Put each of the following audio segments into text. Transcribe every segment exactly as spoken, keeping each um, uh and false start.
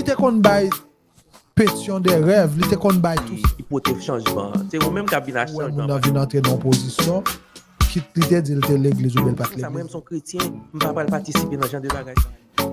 te konn bay Pétion des rêves, li te konn bay tou. Ki pote chanjman. Se ou menm k ap vin ak Ou wè chanjman. Moun nan vin antre nan yon pozisyon, kit li te di l te legliz oubyen l pa t Sa mwen legliz. M se yon kretyen, m pa pral patisipe nan jan de bagay sa.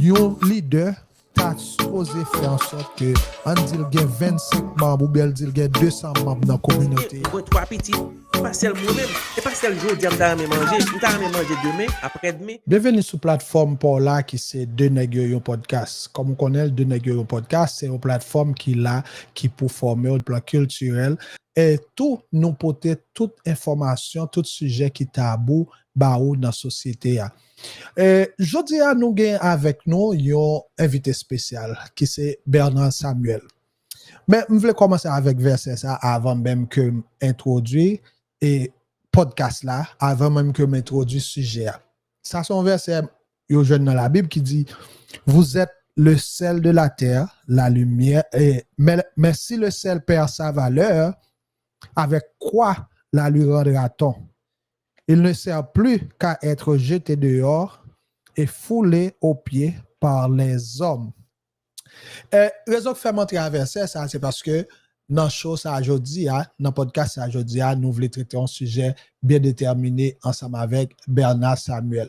Yon lidè ta sipoze fè an sòt ke, ann di l gen vennsenk manm oubyen l di l gen de san manm nan kominote a. Mwen twa pitit, e pa sèl mwen menm, e pa sèl jodi a m ta renmen manje, m ta renmen manje demen, aprèdemen. Byenveni sou platfòm pa w la ki se De Nèg Yo Yon Podcast. Kòm ou konnen l, De Nèg Yo Yon Podcast se yon platfòm ki la, ki pou fòme w plan kiltirèl. E tou, nou pote tout enfòmasyon, tout sijè ki tabou ba ou nan sosyete a. E, jodi a, nou gen avèk nou yon envite espesyal ki se Bernard Samuel. Men, m vle kòmanse avèk vèsè sa avan menm ke m entwodui e podcast la, avan menm ke m entwodui sijè a. Sa se yon vèsè yo jwenn nan Labib ki di, Vous êtes le sel de la terre, la lumière, et, mais, mais si le sel perd sa valeur, avec quoi la lui rendra-t-on? Il ne sert plus qu'à être jeté dehors et foulé aux pieds par les hommes. E, rezon k fè m antre a vèsè sa, se paske nan show sa jodi a, nan podcast sa jodi a, nou vle trete yon sijè byen detèmine ansanm avèk Bernard Samuel.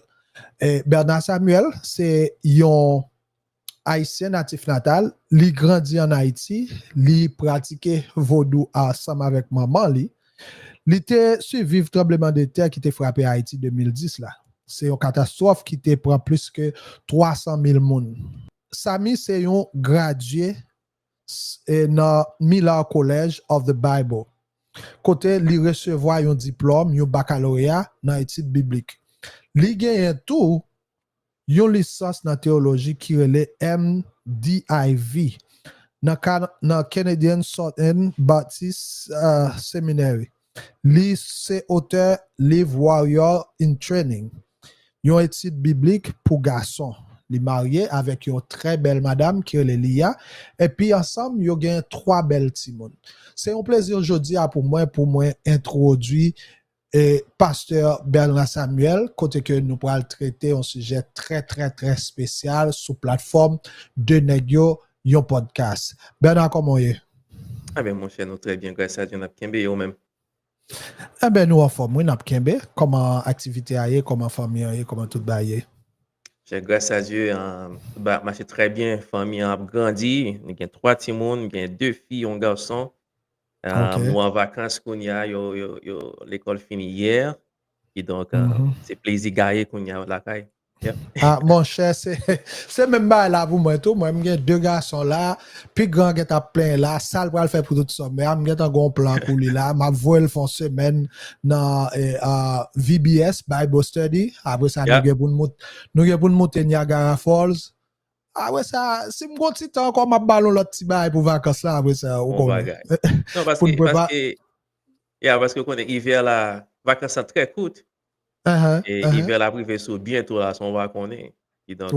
E, Bernard Samuel, se yon Ayisyen natif natal, li grandi ann Ayiti, li pratike vodou ansanm avèk manman li. Li te siviv tranbleman de tè ki te frape Ayiti de mil dis la. Se yon katastwòf ki te pran plis ke twa san mil moun. Sami se yon gradye s- e nan Millar College of the Bible, kote li resevwa yon diplòm, yon bakaloreya nan etid biblik. Li genyen tou yon lisans nan teyoloji ki rele M D I V nan, ka- nan Canadian Southern Baptist uh, Seminary. Li se otè liv Warrior in Training, yon etid biblik pou gason. Li marye avèk yon trè bèl madam ki rele Lia, epi ansanm yo gen twa bèl timoun. Se yon plezi jodi a pou mwen, pou mwen entwodui e pastè Bernard Samuel, kote ke nou pral trete yon sijè trè, trè, trè espesyal sou platfòm De Nèg Yo Yon Podcast. Bernard, kòman w ye? Amen, monchè, nou trè byen, gras a Dye, n ap kenbe yo menm. Enben, nou anfòm, wi, n ap kenbe. Kòman aktivite a ye? Kòman fanmi an ye? Kòman tout bagay ye? Chè, gras a Dye, tout bagay ap mache trè byen. Fanmi an ap grandi. Nou gen twa timoun, gen de fi, yon gason. Nou an vakans kounye a, yo, yo, yo, lekòl fini yè. Kidonk, se plezi gaye kounye a lakay. Ah, monchè, se, se menm bagay la pou mwen tou. Mwen, m gen de gason la. Pi gran gentan ap plenyen la. Sa l pral fè pou tout sòmè a? M gentan gon plan pou li la. M ap voye l fè yon semèn nan eh, uh, V B S, Bible Study. Apre sa, nou gen pou n moute Niagara Falls. Apre sa, si m gon ti tan ankò, m ap ba l yon lòt ti bagay pou vakans la. Apre sa, ou konnen. Non, paske, paske, ya, paske ou konnen, ivè la, vakans la trè kout. E ivè la ap rive sou byento la, san w pa konnen. Kidonk,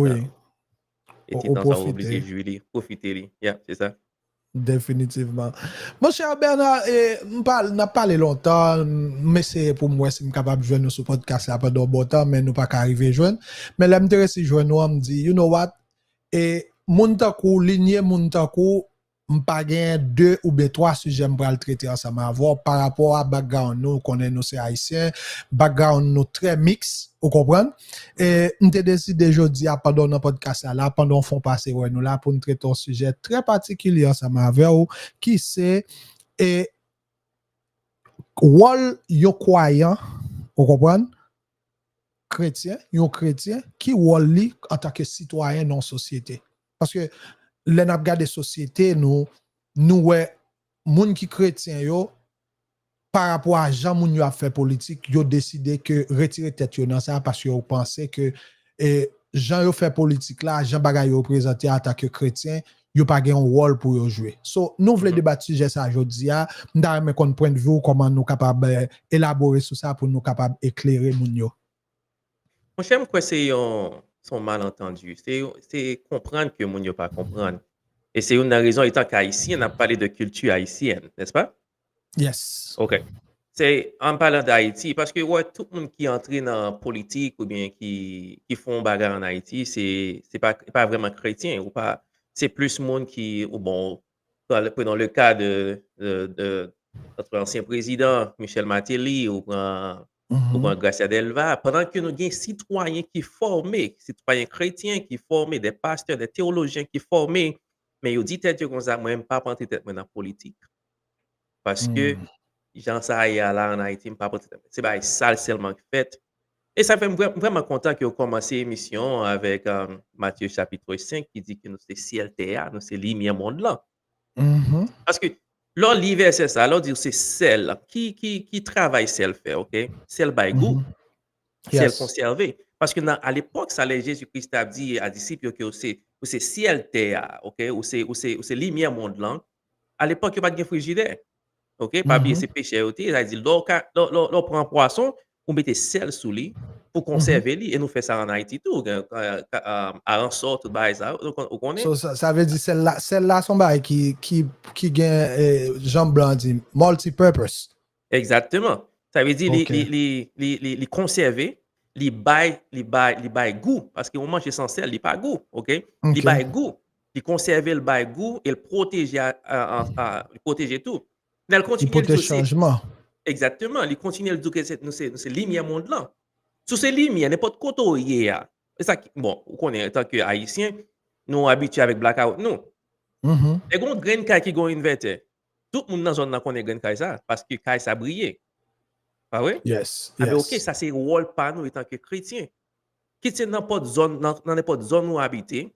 e ti tan sa w oblije jwi li, pwofite li. Ya, se sa. Definitivman. Monchè Bernard, e, m pa, n ap pale lontan, m eseye pou m wè si m kapab jwenn ou sou podcast la pandan yon bon tan, men nou pa ka rive jwenn. Men lè m te resi jwenn ou an, m di, you know what? E moun tankou, linye moun tankou, m pa gen de oubyen twa sijè m pral trete ansanm avè w pa rapò a background nou, ou konnen nou se Ayisyen, background nou trè miks, ou konprann? E m te deside jodi a, pandan w nan podcast la, la, pandan w fè yon pase wè nou la, pou n trete yon sijè trè patikilye ansanm avè w, ki se e, wòl yon kwayan, ou konprann? Kretyen, yon kretyen, ki wòl li antanke sitwayen nan yon sosyete? Paske lè n ap gade sosyete nou, nou wè moun ki kretyen yo, pa rapò a jan moun yo ap fè politik, yo deside ke retire tèt yo nan sa paske yo panse ke e, jan yo fè politik la, jan bagay yo reprezante antanke kretyen, yo pa gen yon wòl pou yo jwe. So, nou vle debat sijè sa jodi a, m ta renmen konn pwennvi w, kòman nou kapab eh, elabore sou sa pou nou kapab eklere moun yo. Monchè, m kwè se yon, se yon malantandi. Se, se konprann ke moun yo pa konprann. E se youn nan rezon, etan ke Ayisyen, n ap pale de kilti ayisyèn, nèspa? Yes. Ok. Se, an palan de Ayiti, paske wè tout moun ki antre nan politik oubyen ki, ki fè yon bagay an Ayiti, se, se pa, pa vrèman kretyen, ou pa, se plis moun ki, ou bon, pran le- prenons le cas de, de, de notre ancien président Michel Martelly, ou pran, ou pran Gracia Delva, pandan ke nou gen sitwayen ki fòme, sitwayen kretyen ki fòme, de pastè, de teyolojyen ki fòme, men yo di tèt yo konsa, mwen, m p ap antre tèt mwen nan politik. Paske jan sa ye a la an Ayiti, m p ap antre tèt mwen. Se bagay sal sèlman ki fèt. E sa fè m vrè- m vrèman kontan ke w kòmanse emisyon avèk um, Matye chapit senk ki di ke nou se syèl tè a, nou se limyè mond lan. Paske lè w li vèsè sa, lè w di w se sèl, ki, ki, ki travay sèl fè, ok? Sèl bay gou, sèl konsève. Paske nan, a lepòk sa, lè Jezi Kris t ap di a disip yo ke w se, ou se syèl tè a, ok? Ou se, ou se, ou se limyè mond lan. A lepòk, yo pa t gen frijidè. Ok, pa bliye se pechè yo te ye. Sa vle di, lè w ka, lè, lè, lè w pran pwason, ou mete sèl sou li pou konsève li. E nou fè sa an Ayiti tou. Gen, euh, ka- euh, aransò, tout bagay sa. Ou kon- ou konnen? So, sa, sa vle di sèl la, sèl la se yon bagay ki, ki, ki gen, eh, jan blan di, multi-purpose. Egzakteman. Sa vle di li, Ok. li, li, li, li, li konsève, li bay, li bay, li bay gou. Paske yon manje san sèl, li pa gou. Ok? Li Ok. bay gou. Li konsève, li bay gou, e li pwoteje, a, a, a, a, li pwoteje tou. Lè l Li kontinye l di pwoteje w se chanjman. Egzakteman. Li kontinye l di w ke se- nou se, nou se limyè mond lan. Si w se limyè, nenpòt kote w ye a. E sa ki, bon, ou konnen, antanke Ayisyen, nou abitye avèk blakawout nou. Lè gen yon grenn kay ki gen yon envètè, tout moun nan zòn nan konnen grenn kay sa, paske kay sa briye. Pa vre? Yes, Anben, ok, yes. sa se wòl pa nou antanke kretyen. Kit se nan nenpòt zòn, nan, nan nenpòt zòn ou abite,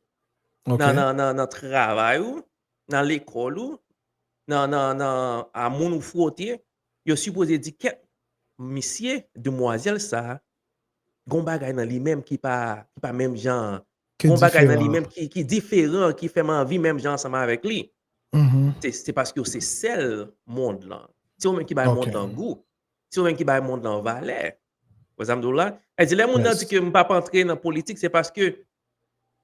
Ok. nan, nan, nan, nan travay ou, nan lekòl ou, nan, nan, nan, a moun ou fwote, yo sipoze di kèt, misye, demwazèl sa, gon bagay nan li menm ki pa, ki pa menm jan, Ki gon bagay nan li diferan. menm ki, ki diferan, ki fè m anvi menm jan ansanm avèk li. Mhm. Se, se paske w se sèl mond lan. Se ou menm ki bay Ok. mond lan gou. Se ou menm ki bay mond lan valè. Wè sa m di w la? E di, lè moun nan Yes. di ke m p ap antre nan politik, se paske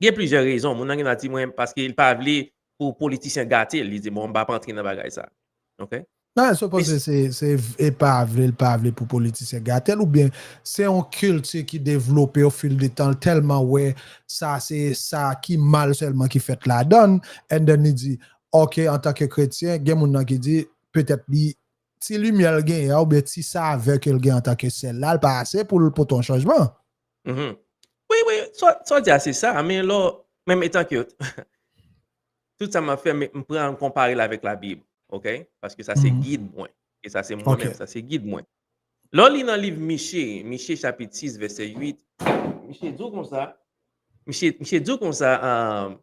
gen plizyè rezon. Moun nan gen nan di mwen paske li pa vle pou politisyen gate l. Li di, bon, m p ap antre nan bagay sa. Ok? Non, se panse se, se v- e pa vle, l pa vle pou politisyen gate l, oubyen se yon kilti ki devlope au fil du temps, l tèlman wè sa se sa ki mal sèlman ki fèt ladan l, and then li di, ok, antanke kretyen, gen moun nan ki di, petèt li, ti limyè l genyen an, oubyen ti savè ke l gen antanke sèl la, l pa ase pou l pote yon chanjman. Mhm. Wi, wi, sa, sa w di a, se sa, men lò, menm etanke, tout sa m ap fè, men m pran, m konpare l avèk Labib, ok? Paske sa se Mhm. gid mwen. E sa se mwen Ok. menm, sa se gid mwen. Lè w li nan liv Miche, Miche chapit sis, vèsè uit, Miche di w konsa, Miche, Miche di w konsa, ah,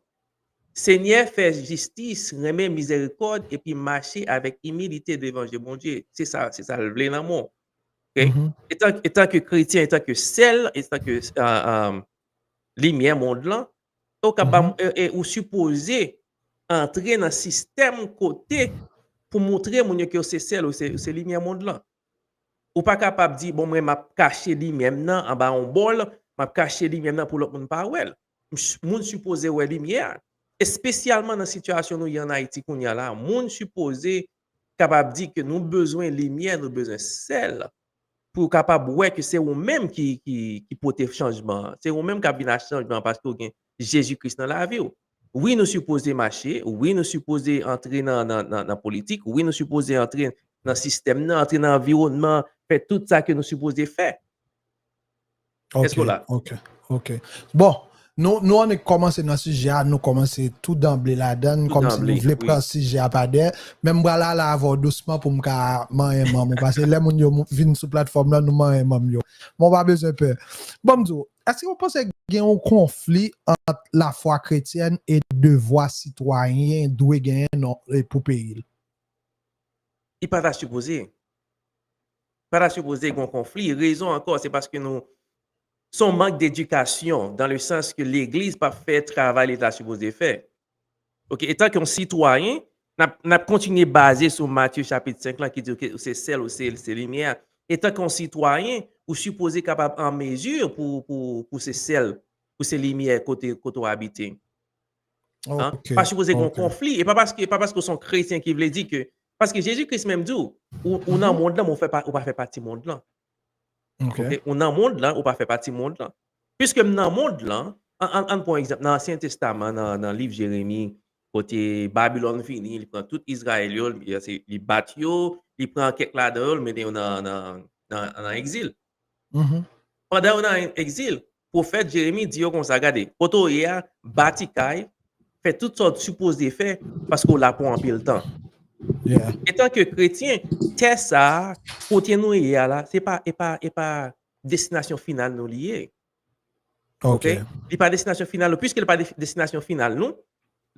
Senyè, fè jistis, renmen mizèrikòd, epi mache avèk imilite devan je Bondye. Se sa, se sa l vle nan mwen. Ok? Mhm. Etan, etanke kretyen, etanke sèl, etanke, ah, ah, limyè mond lan, ou kapab, Mhm. e, e ou sipoze antre nan sistèm kote pou montre moun yo ke w se sèl, ou se, ou se limyè mond lan. Ou pa kapab di, bon, mwen, m ap kache limyè m nan anba yon bòl, m ap kache limyè m nan pou lòt moun pa wè l. M s- Moun sipoze wè limyè a. Espesyalman nan sitiyasyon nou ye an Ayiti kounye a la, moun sipoze kapab di ke nou bezwen limyè, nou bezwen sèl, pou w kapab wè ke se ou menm ki, ki, ki pote chanjman an. Se ou menm k ap vin ak chanjman an paske w gen Jezi Kris nan lavi w. Wi, nou sipoze mache, wi, nou sipoze antre nan, nan, nan, nan politik, wi, nou sipoze antre nan sistèm nan, antre nan anviwònman, fè tout sa ke nou sipoze fè. Ok, Èske w la? Ok, ok. Bon, nou, nou annik kòmanse nan sijè a, nou kòmanse tou danble ladan l, Tou kòmsi danble, nou vle wi. pran sijè a pa dèyè. Men m pral ale avè w dousman pou m ka manyen manm ou, paske lè moun yo mou- vin sou platfòm lan, nou manyen manm yo. Men w pa bezwen pè. Bon, m di w, èske w panse gen yon konfli ant lafwa kretyèn e devwa sitwayen dwe genyen non, e pou peyi l? Li pa ta sipoze. Pa ta sipoze gen yon konfli. Rezon ankò, se paske nou, se yon mank dedikasyon, dans le sens ke legliz pa fè travay li ta sipoze fè. Ok, etanke yon sitwayen, n ap, n ap kontinye baze sou Matye chapit senk lan ki di, ok, ou se sèl, ou se, se limyè. Etanke yon sitwayen, ou sipoze kapab an mezi pou, pou, pou se sèl, pou se limyè kote, kote w abite. Hein? Ok, Pa sipoze gen yon ok. konfli. E pa paske, pa paske w se yon kretyen ki vle di ke, paske Jezi Kris menm di w, ou, ou nan mond lan, men ou fè pa, ou pa fè pati mond lan. Ok. Ok? Ou nan mond lan, ou pa fè pati mond lan. Piske m nan mond lan, an, an, an pran yon egzanp, nan Ansyen Testaman, nan, nan liv Jeremi, Kote Babilòn vini, li pran tout Izrayèl yo, li, li bat yo, li pran kèk ladan yo, li mennen yo nan, nan, nan, nan egzil. Mhm. Pandan yo nan egzil, pwofèt Jeremi di yo konsa, gade, kote w ye a, bati kay, fè tout sa w sipoze fè, paske w la pou anpil tan. Yeah. Etanke kretyen, tè sa a, kote nou ye a la, se pa, e pa, e pa destinasyon final nou li ye. Ok. Li pa destinasyon final nou. Piske li pa de- destinasyon final nou,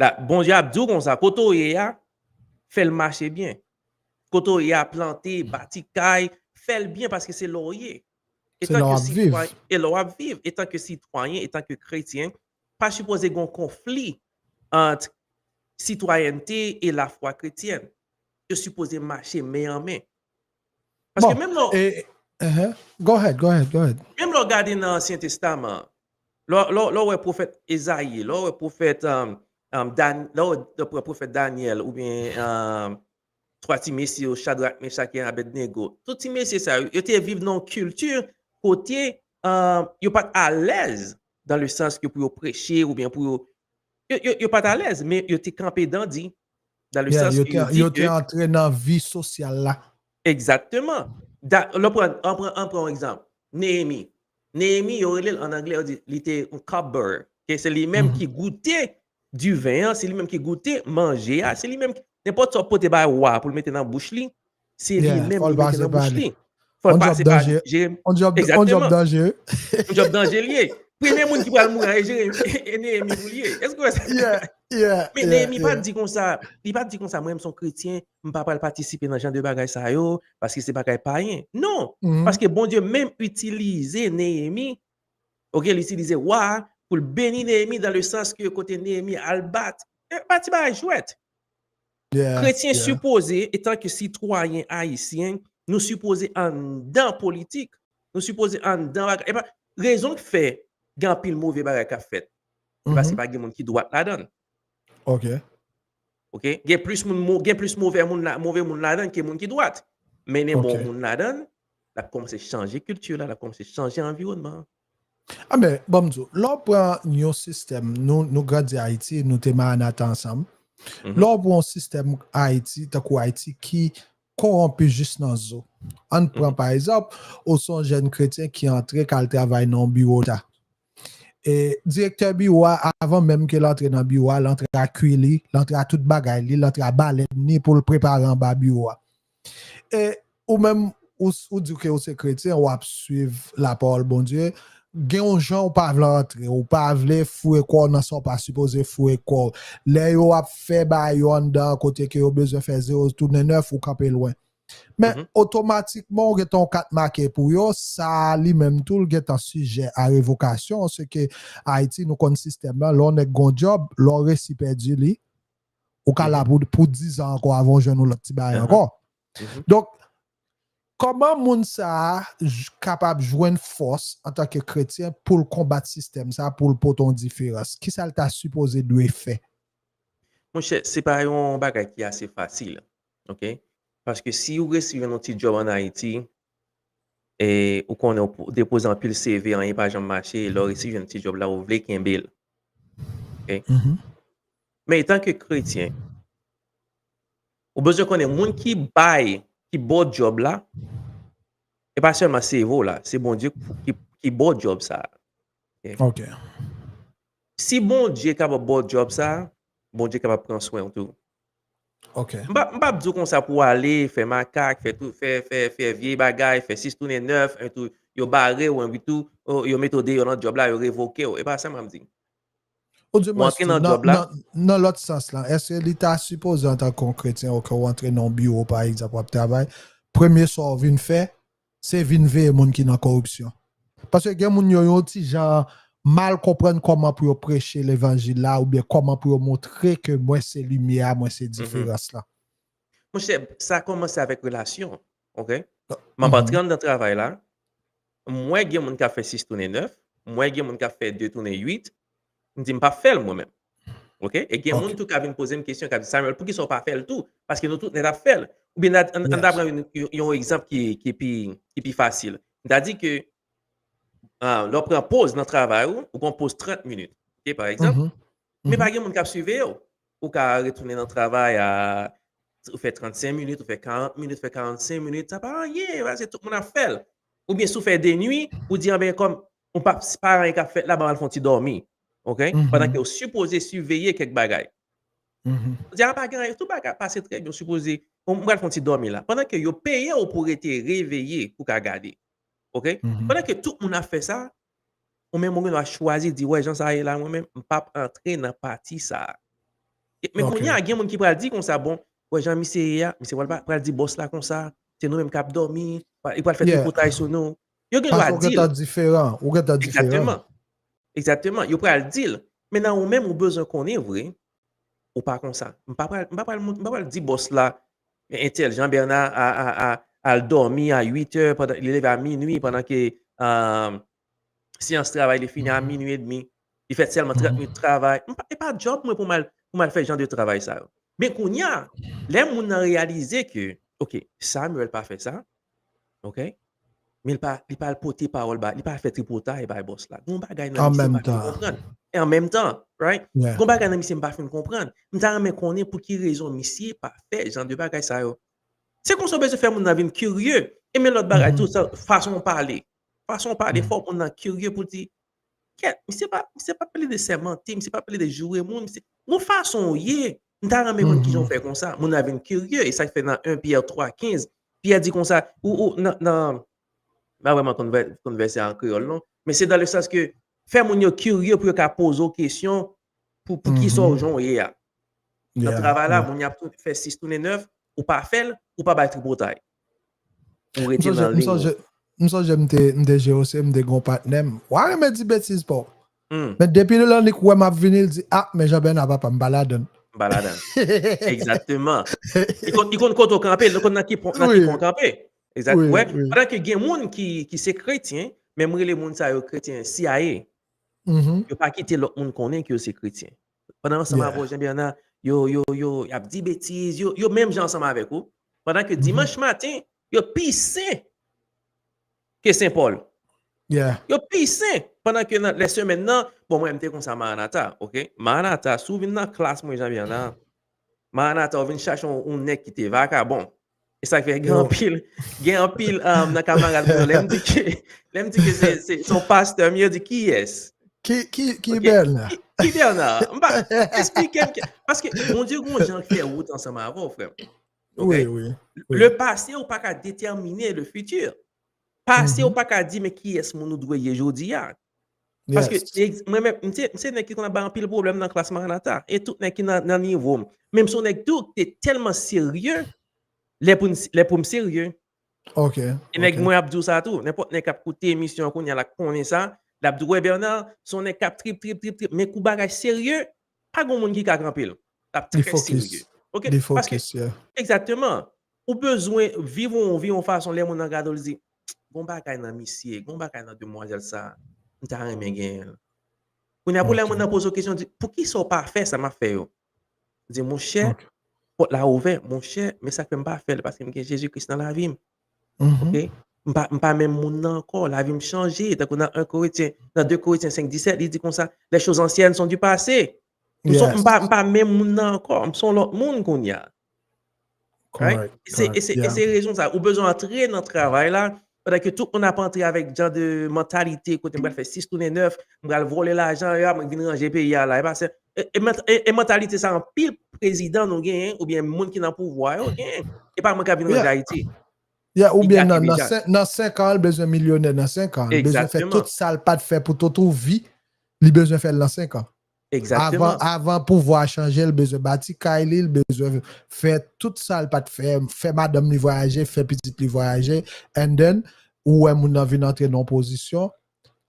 la, Bondye ap di w konsa, kote w ye a, fè l mache byen. Kote w ye a, plante, bati kay, fè l byen paske se la w ye. Se la w Etanke ap viv. sitwayen, e la w ap viv, etanke sitwayen, etanke kretyen, pa sipoze gen yon konfli ant sitwayènte e lafwa kretyèn. Yo sipoze mache men an men. Paske Bon, menm lè w- e, uh-huh. Go ahead, go ahead, go ahead. Menm lè w gade nan Ansyen Testaman, lè w- lè w- lè w wè pwofèt Ezayi, lè w wè pwofèt um, um, Dan, lè w wè pwofèt Danyèl oubyen um, twa ti mesye yo, Chadrak, Mechak e Abednego, tout ti mesye sa yo, yo te viv nan yon kilti kote um, yo pa t alèz dan le sans ke pou yo preche oubyen pou yo. Yo, yo, yo pa t alèz, men yo te kanpe dandi dan le Yeah, sans yo ke te, yo di yo te ke antre nan vi sosyal la. Egzakteman. Da- Lè w pran, an pran, an pran yon egzanp. Neyemi. Neyemi, yo rele l an anglè, yo di li te yon cupbearer. Ke se li menm Mhm. ki goute diven an, se li menm ki goute manje a, se li menm ki, nenpòt sa w pote bay wa pou l mete nan bouch li, se li Yeah, menm fò l li mete pase nan pa bouch li. li. Fò l On pase job pa danje. Jeremi. On job, on job Egzakteman. danje. Yon job danje li ye. Premye moun ki pral mouri an e Jeremi, e Neyemi pou li ye. Èske w wè sa? Yeah, yeah, Men yeah, Neyemi pa yeah. di konsa, li pa di konsa, mwen menm se yon kretyen, m pa pral patisipe nan jan de bagay sa yo, paske se bagay payen. Non, Mhm. paske Bondye menm itilize Neyemi, ok, li itilize wa a pou l beni Neyemi dan le sans ke kote Neyemi al bat, e pa ti bagay jwèt. Yeah, Kretyen yeah. sipoze, etanke sitwayen ayisyen, nou sipoze anndan politik, nou sipoze anndan bagay. E pa, rezon k fè gen anpil move bagay k ap fèt, se paske Mhm. pa gen moun ki dwat ladan l. Ok. Ok? Gen plis moun, mo- gen plis move moun, la, move moun ladan ke moun ki dwat. Men nen bon Ok. moun ladan l, l ap kòmanse chanje kilti la, l ap kòmanse chanje anviwònman an. A men, ban m di w, lè w pran yon sistèm, nou, nou grandi Ayiti, nou te Maranata ansanm. Mhm. Lè w pran yon sistèm Ayiti, tankou Ayiti, ki kowonpi jis nan zo. Ann pran, Mhm. pa egzanp, ou se yon jèn kretyen ki antre, k al travay nan yon biwo ta. E direktè biwo a, avan menm ke l antre nan biwo a, l antre a kwi li, l antre a tout bagay li, l antre a balèn li pou l prepare anba biwo a. E ou menm, ou, ou di ke ou se kretyen, w ap swiv lapawòl Bondye, gen yon jan ou pa vle antre, ou pa vle foure kò w nan sa w pa sipoze foure kò w. Lè yo ap fè bagay yo anndan kote ke yo bezwen fè zewo tounen nèf, ou kanpe lwen. Men Mhm. otomatikman, ou gentan yon kat make pou yo, sa a li menm tou, l gentan sijè a revokasyon, se ke Ayiti, nou konn sistèm nan, lè yon nèg gon djòb, lè w resi pèdi li, ou ka la Mhm. pou, pou dizan ankò avan w jwenn yon lòt ti bagay Ahan. ankò. Mhm. Donk, kòman moun sa a j- kapab jwenn fòs antanke kretyen pou l konbat sistèm sa a, pou l pote yon diferans? Kisa l ta sipoze dwe fè? Monchè, se pa yon bagay ki ase fasil. Ok? Paske si ou resi jwenn yon ti djòb an Ayiti, e ou konnen ou depoze anpil C V, anyen pa janm mache, lè ou resi jwenn ti djòb la, ou vle kenbe l. Ok? Mhm. Men etanke kretyen, ou bezwen konnen moun ki bay, ki ba w djòb la, e pa sèlman C V w la, se Bondye ki, ki ba w djòb sa a. Ok. Si Bondye kapab ba w djòb sa a, Bondye kapab pran swen w tou. Ok. M pa, m p ap di w konsa pou w ale, fè makak, fè tout, fè, fè, fè vye bagay, fè sis tounen nèf, en tou, yo bare w, en tou, o, yo mete w deyò nan djòb la, yo revoke w. E pa sa m ap di. Ou di Ou mwen, antre nan nan, djòb la. Nan, nan lòt sans la, èske li ta sipoze antanke yon kretyen, ok, ou antre nan yon biwo, pa egzanp, w ap travay, premye sa w vin fè, se vin veye moun ki nan koripsyon? Paske gen moun yo, yon ti jan mal konprann kòman pou yo preche levanjil la, oubyen kòman pou yo montre ke mwen se limyè a, mwen se Mhm. diferans la. Monchè, sa kòmanse avèk relasyon, ok? Ah, M ap mhm. antre anndan travay la, m wè gen moun k ap fè sis tounen nèf, m wè gen moun k ap fè de tounen uit, m di m p ap fè l mwen menm. Ok? E gen Ok. Moun tou ka vin poze m kesyon, ka di, Samuel, poukisa w pa fè l tou? Paske nou tout nèt ap fè l. Oubyen n a- n- n ta Yes. pran yon, yon, yon egzanp ki, ki pi, ki pi fasil. M ta di ke ah, lè w pran poz nan travay ou, ou gon poz trant minit. Ok, pa egzanp, Mhm. men Mhm. pa gen moun k ap siveye w. ou ka retounen nan travay a, ou fè trannsenk minit, ou fè karant minit, ou fè karannsenk minit, sa pa anyen, paske tout moun ap fè l. Oubyen si w fè de nwi, ou di, anben, kòm ou pa, pa anyen k ap fèt la, ban m al fè yon ti dòmi. Ok? Pandan ke ou sipoze siveye kèk bagay. Ou di, a, pa gen anyen, tout bagay pase trè byen, ou sipoze, bon, m pral fè yon ti dòmi la. Pandan ke yo peye w pou rete reveye, pou ka gade. Ok? Pandan ke tout moun ap fè sa, ou menm ou gen dwa chwazi di, wè, jan sa ye la, mwen menm, m p ap antre nan pati sa. E, men kounye a, gen moun ki pral di konsa, bon, wè, jan misye ye a, misye pral, pral di bòs la konsa, se nou menm k ap dòmi, li pral fè tripotay sou nou. Yo gen dwa di l. Ou gentan diferan, ou gentan diferan. Egzakteman. Egzakteman. Yo pral di l. Men nan ou menm, ou bezwen konnen vre, ou pa konsa. M pa pral, m pa pral, m pa pral di bòs la, entèl Jean Bernard a, a, a, al dòmi a uit è, pandan, li leve a minui, pandan ke, um, seyans travay li fini a minui edmi. Li fè sèlman trant minit travay. M pa, e pa djòb mwen pou m al, pou m al fè jan de travay sa yo. Men kounye a, lè moun nan reyalize ke, ok, Samuel pa fè sa, ok, men li pa, li pa al pote pawòl ba, li pa al fè tripotay bay bòs la. Gon bagay nan misye m pa fin konprann. E an menm tan, right? Gon bagay nan misye m pa fin konprann. M ta renmen konnen pou ki rezon misye pa fè jan de bagay sa yo. Se konsa w bezwen fè moun nan vin kirye. E men lòt bagay tou, sa, fason w pale. Fason w pale, fò moun nan kirye pou di, kèt, misye pa, misye pa plede sèmante, misye pa plede joure moun, misye, gon fason w ye, m ta renmen konn kijan w fè konsa. Moun nan vin kirye, e sa k fè nan en Pyè twa kenz, Pyè di konsa, ou, ou, nan, nan, m pa vrèman konn vè-, konn vèsè an kreyòl, non, men se dans le sens ke fè moun yo kirye pou yo ka poze w kesyon pou, pou kisa w jan w ye a. Nan travay la, moun y ap tou-, fè sis tounen nèf, ou pa fè l, ou pa bay tripotay. Ou rete nan liy ou. M sonje m te, m te G O C, m te gon patnè m. Wa renmen di betiz pa w. Men depi lè li wè m ap vini, li di, a, men Jean Bernard papa, m pa ladan l. M pa ladan l. Egzakteman. Li konn, li konn kote w kanpe, li konn nan ki pon, nan ki pon w kanpe. Egzakt. Wè, pandan ke gen moun ki, ki se kretyen, men m rele moun sa yo kretyen C I A. Yo pa kite lòt moun konnen ke yo se kretyen. Pandan ansanm avè w, Jean Bernard, yo, yo, yo, y ap di betiz, yo, yo menm jan ansanm avèk ou. Pandan ke dimanch maten, yo pi sen ke Sen Pòl. Yo pi sen. Pandan ke nan lè semèn nan, bon, mwen, m te konsa Maranata, ok? Maranata, si w vin nan klas mwen, Jean Bernard, Maranata, ou vin chache yon, yon nèg ki te vakabon. E sa k fè gen anpil, gen anpil, um, nan kamarad mwen yo, lè m di ke, lè m di ke se, se, se yon pastè m ye, yo di, kiyès? Ki, ki, ki Bernard? Ki, ki Bernard? M pa, esplike m, paske Bondye gon jan l fè wout ansanm avè w, frè m. Ok? Le passé ou pa ka detèmine le futur. Pase ou pa ka di, men kiyès moun ou dwe ye jodi a. Paske mwen menm, m se, m se nèg ki konn ap bay anpil pwoblèm nan klas Maranata. E tout nèg ki nan, nan nivo m. Men m se yon nèg tou ki te tèlman serye, lè pou m, lè pou m serye. E nèg mwen ap di w sa tou. Nenpòt nèg k ap koute emisyon an kounye a la konnen sa. L ap di, wè, Bernard, se yon nèg k ap trip, trip, trip, trip. Men kou bagay serye, pa gon moun ki ka kanpe l. L ap trè serye. Ok? Paske, egzakteman, ou bezwen viv yon vi yon fason, lè moun nan gade w, li di, gon bagay nan misye, gon bagay nan demwazèl sa, m ta renmen genyen l. Kounye a, pou lè moun nan poze w kesyon, di, poukisa w pa fè sa m ap fè yo? Di, monchè, pòt la ouvè, monchè, men sa k fè m pa fè l, paske m gen Jezi Kris nan lavi m. Ok? M pa, m pa menm moun nan ankò, lavi m chanje, tankou nan en Korentyen, nan de Korentyen senk disèt, li di konsa, les choses anciennes sont du passé. M son, m pa, m pa menm moun nan ankò, m son lòt moun kounye a. Right? E se, e se, e se rezon sa, ou bezwen antre nan travay la, pandan ke tout moun ap antre avèk jan de mantalite, kote m pral fè sis tounen nèf, m pral vòlè lajan, epi m vin ranje peyi a la. E pa se, e, e, e mantalite sa, anpil prezidan nou genyen, oubyen moun ki nan pouvwa yo genyen. E pa mwen k ap vin ranje Ayiti. Yeah, oubyen nan, nan senk, nan senk an, l bezwen milyonè nan senk an. L bezwen fè tout sa l pa t fè pou tout yon vi. Li bezwen fè l nan senk an. Avan, avan pouvwa a chanje, l bezwen bati kay li, l bezwen fè tout sa l pa t fè, fè madanm li vwayaje, fè pitit li vwayaje. And then, ou wè moun nan vin antre nan yon pozisyon,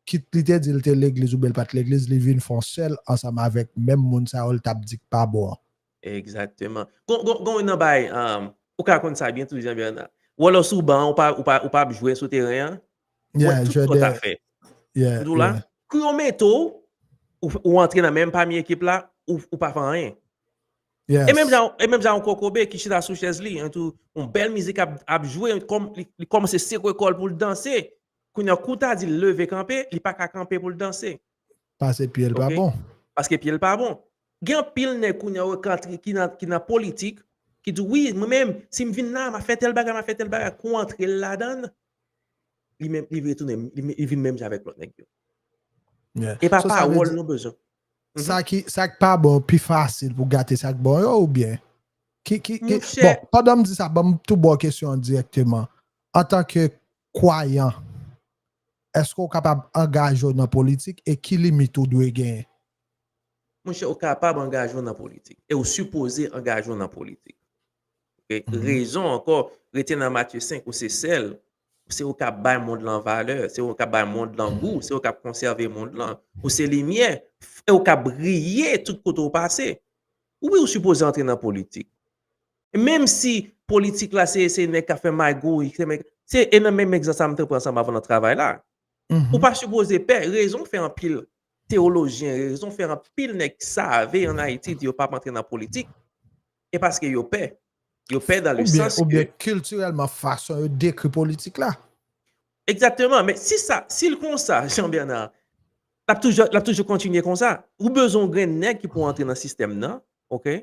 kit li te di l te legliz oubyen l pa t legliz, li vin fè yon sèl ansanm avèk menm moun sa yo l t ap di k pa bon an. Egzakteman. Gon, gon, gon youn nan bay, um, ou ka konn sa byen tou, Jean Bernard. Ou alò sou ban, ou pa, ou pa, ou pa ap jwe sou teren an. Ou wè tout sa w ta fè. M di w la, kou yo mete w, ou, ou antre nan menm pami ekip la, ou, ou pa fè anyen. E menm jan, e menm jan yon kokobe ki chita sou chèz li, yon tou, yon bèl mizik ap, ap jwe, kòm li, li kòmanse sekwe kò l pou l danse. Kounye a, kou w ta di l leve kanpe, li pa ka kanpe pou l danse. Paske pye l pa bon. Paske pye l pa bon. Gen anpil nèg kounye a yo k antre, ki nan, ki nan politik, ki di, "Wi, mwen menm, si m vin la, m a fè tèl bagay, m a fè tèl bagay." Kou antre l ladan l, li menm, li retounen, li, li vin menm jan avèk lòt nèg yo. E pa pawòl nou bezwen. Sa ki, sa ki pa bon, pi fasil pou gate sa k bon yo oubyen? Ki, ki, ki, bon, pandan m di sa, ban m tou ba w kesyon an dirèkteman. Antanke kwayan, èske w kapab angaje w nan politik e ki limit ou dwe genyen? Monchè, ou kapab angaje w nan politik. E ou sipoze angaje w nan politik. Rezon ankò, rete nan Matye senk, ou se sèl, se ou k ap bay mond lan valè, se ou k ap bay mond lan gou, se ou k ap konsève mond lan. Ou se limyè, e ou k ap briye tout kote ou pase. Wi, ou sipoze antre nan politik. Menm si politik la se, se nèg k ap fè magouy, se nèg, se e nan menm egzanp sa m te pran ansanm avan nan travay la. Ou pa sipoze pè, rezon fè anpil teyolojyen, rezon fè anpil nèg save an Ayiti di yo p ap antre nan politik, e paske yo pè. Yo pè dans le sens ke. Oubyen kiltirèlman fason yo dekri politik la. Egzakteman, men si sa, si l konsa, Jean Bernard, l ap toujou, l ap toujou kontinye konsa. Ou bezwen yon grenn nèg ki pou antre nan sistèm nan, oke?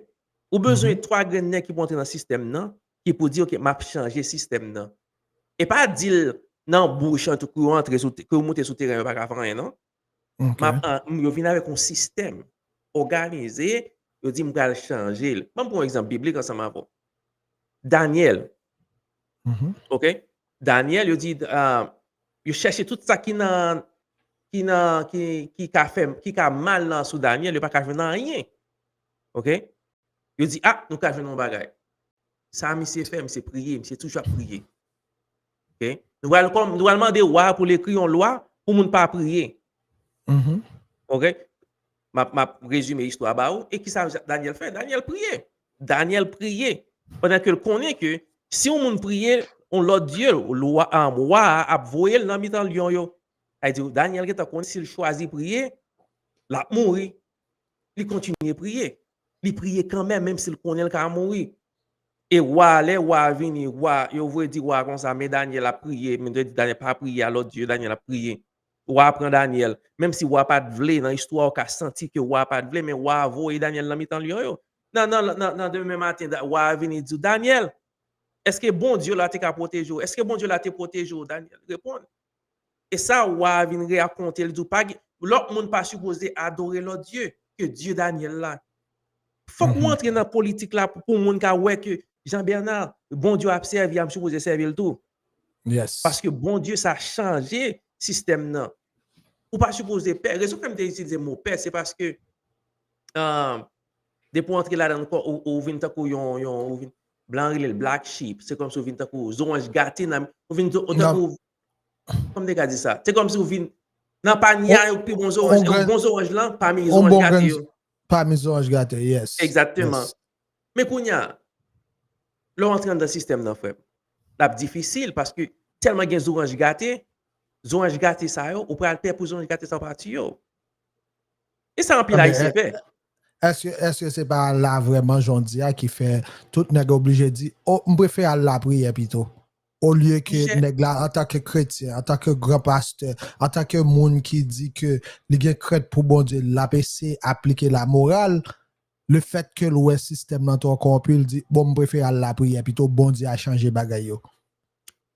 Ou bezwen twa grenn nèg ki pou antre nan sistèm nan, ki pou di, oke, m ap chanje sistèm nan. E pa di l nan bouch an tou, kou yo antre sou, kou yo moute sou teren, yo pa ka fè anyen, non. M ap, an, m, yo vin avèk yon sistèm òganize, yo di m pral chanje l. Ban m pran yon egzanp biblik ansanm avè w. Danyèl. Oke? Danyèl, yo di, ah, yo chèche tout sa ki nan, ki nan, ki, ki ka fè, ki ka mal nan sou Danyèl, yo pa ka jwenn anyen. Oke? Yo di, ah, nou ka jwenn yon bagay. Sa misye fè, misye priye, misye toujou ap priye. Oke? Nou pral kòm, nou pral mande wa pou l ekri yon lwa pou moun pa priye. Oke? M ap, m ap rezime istwa ba ou. E kisa Danyèl fè? Danyèl priye. Danyèl priye. Pandan ke l konnen ke si yon moun priye, yon lòt dye, lwa, ah, wa a ap voye l nan mitan lyon yo. Sa vle di, Danyèl gentan konnen si l chwazi priye, l ap mouri. Li kontinye priye. Li priye kanmenm, menm si l konnen l ka mouri. E wa, lè wa a vini, wa, yo voye di wa konsa, men Danyèl ap priye, men yo di Danyèl pa priye a lòt dye, Danyèl ap priye. Wa a pran Danyèl, menm si wa pa t vle, nan istwa ou ka santi ke wa pa t vle, men wa a voye Danyèl nan mitan lyon yo. Nan, nan, nan, nan demen maten, wa a vini di w, Danyèl, èske Bondye la te ka pwoteje w? Èske Bondye la te pwoteje w? Danyèl reponn. E sa wa a vin rakonte l, di w pa gen, lòt moun pa sipoze adore lòt dye ke Dye Danyèl la. Fòk ou antre nan politik la pou, pou moun ka wè ke Jean Bernard, Bondye w ap sèvi a, m sipoze sèvi l tou. Paske Bondye sa chanje sistèm nan. Ou pa sipoze pè. Rezon fè m te itilize mo pè, se paske, ah, depi w antre ladan l, ou, ou vin tankou yon, yon, ou vin, blan rele l black sheep. Se kòmsi ou vin tankou zoranj gate nan, ou vin tankou Kòm te ka di sa? Se kòmsi ou vin nan panye a, yon pi bon zoranj, yon bon zoranj lan, pami zoranj gate yo. Pami zoranj gate, yes. Egzakteman. Men kounye a, lè w antre anndan sistèm nan, frè m, l ap difisil paske tèlman gen zoranj gate, zoranj gate sa yo, ou pral pè pou zoranj gate sa yo pa tiye w. E sa anpil Ayisyen fè. Èske, èske se pa la vrèman jan w di a ki fè tout nèg oblije di, o, m prefere al lapriyè pito? Olye ke nèg la, antanke kretyen, antanke gran pastè, antanke moun ki di ke li gen krent pou Bondye, l ap eseye aplike lamoral, lefètke l wè sistèm nan twò kòwonpi, l di, bon, m prefere al lapriyè pito, Bondye a chanje bagay yo.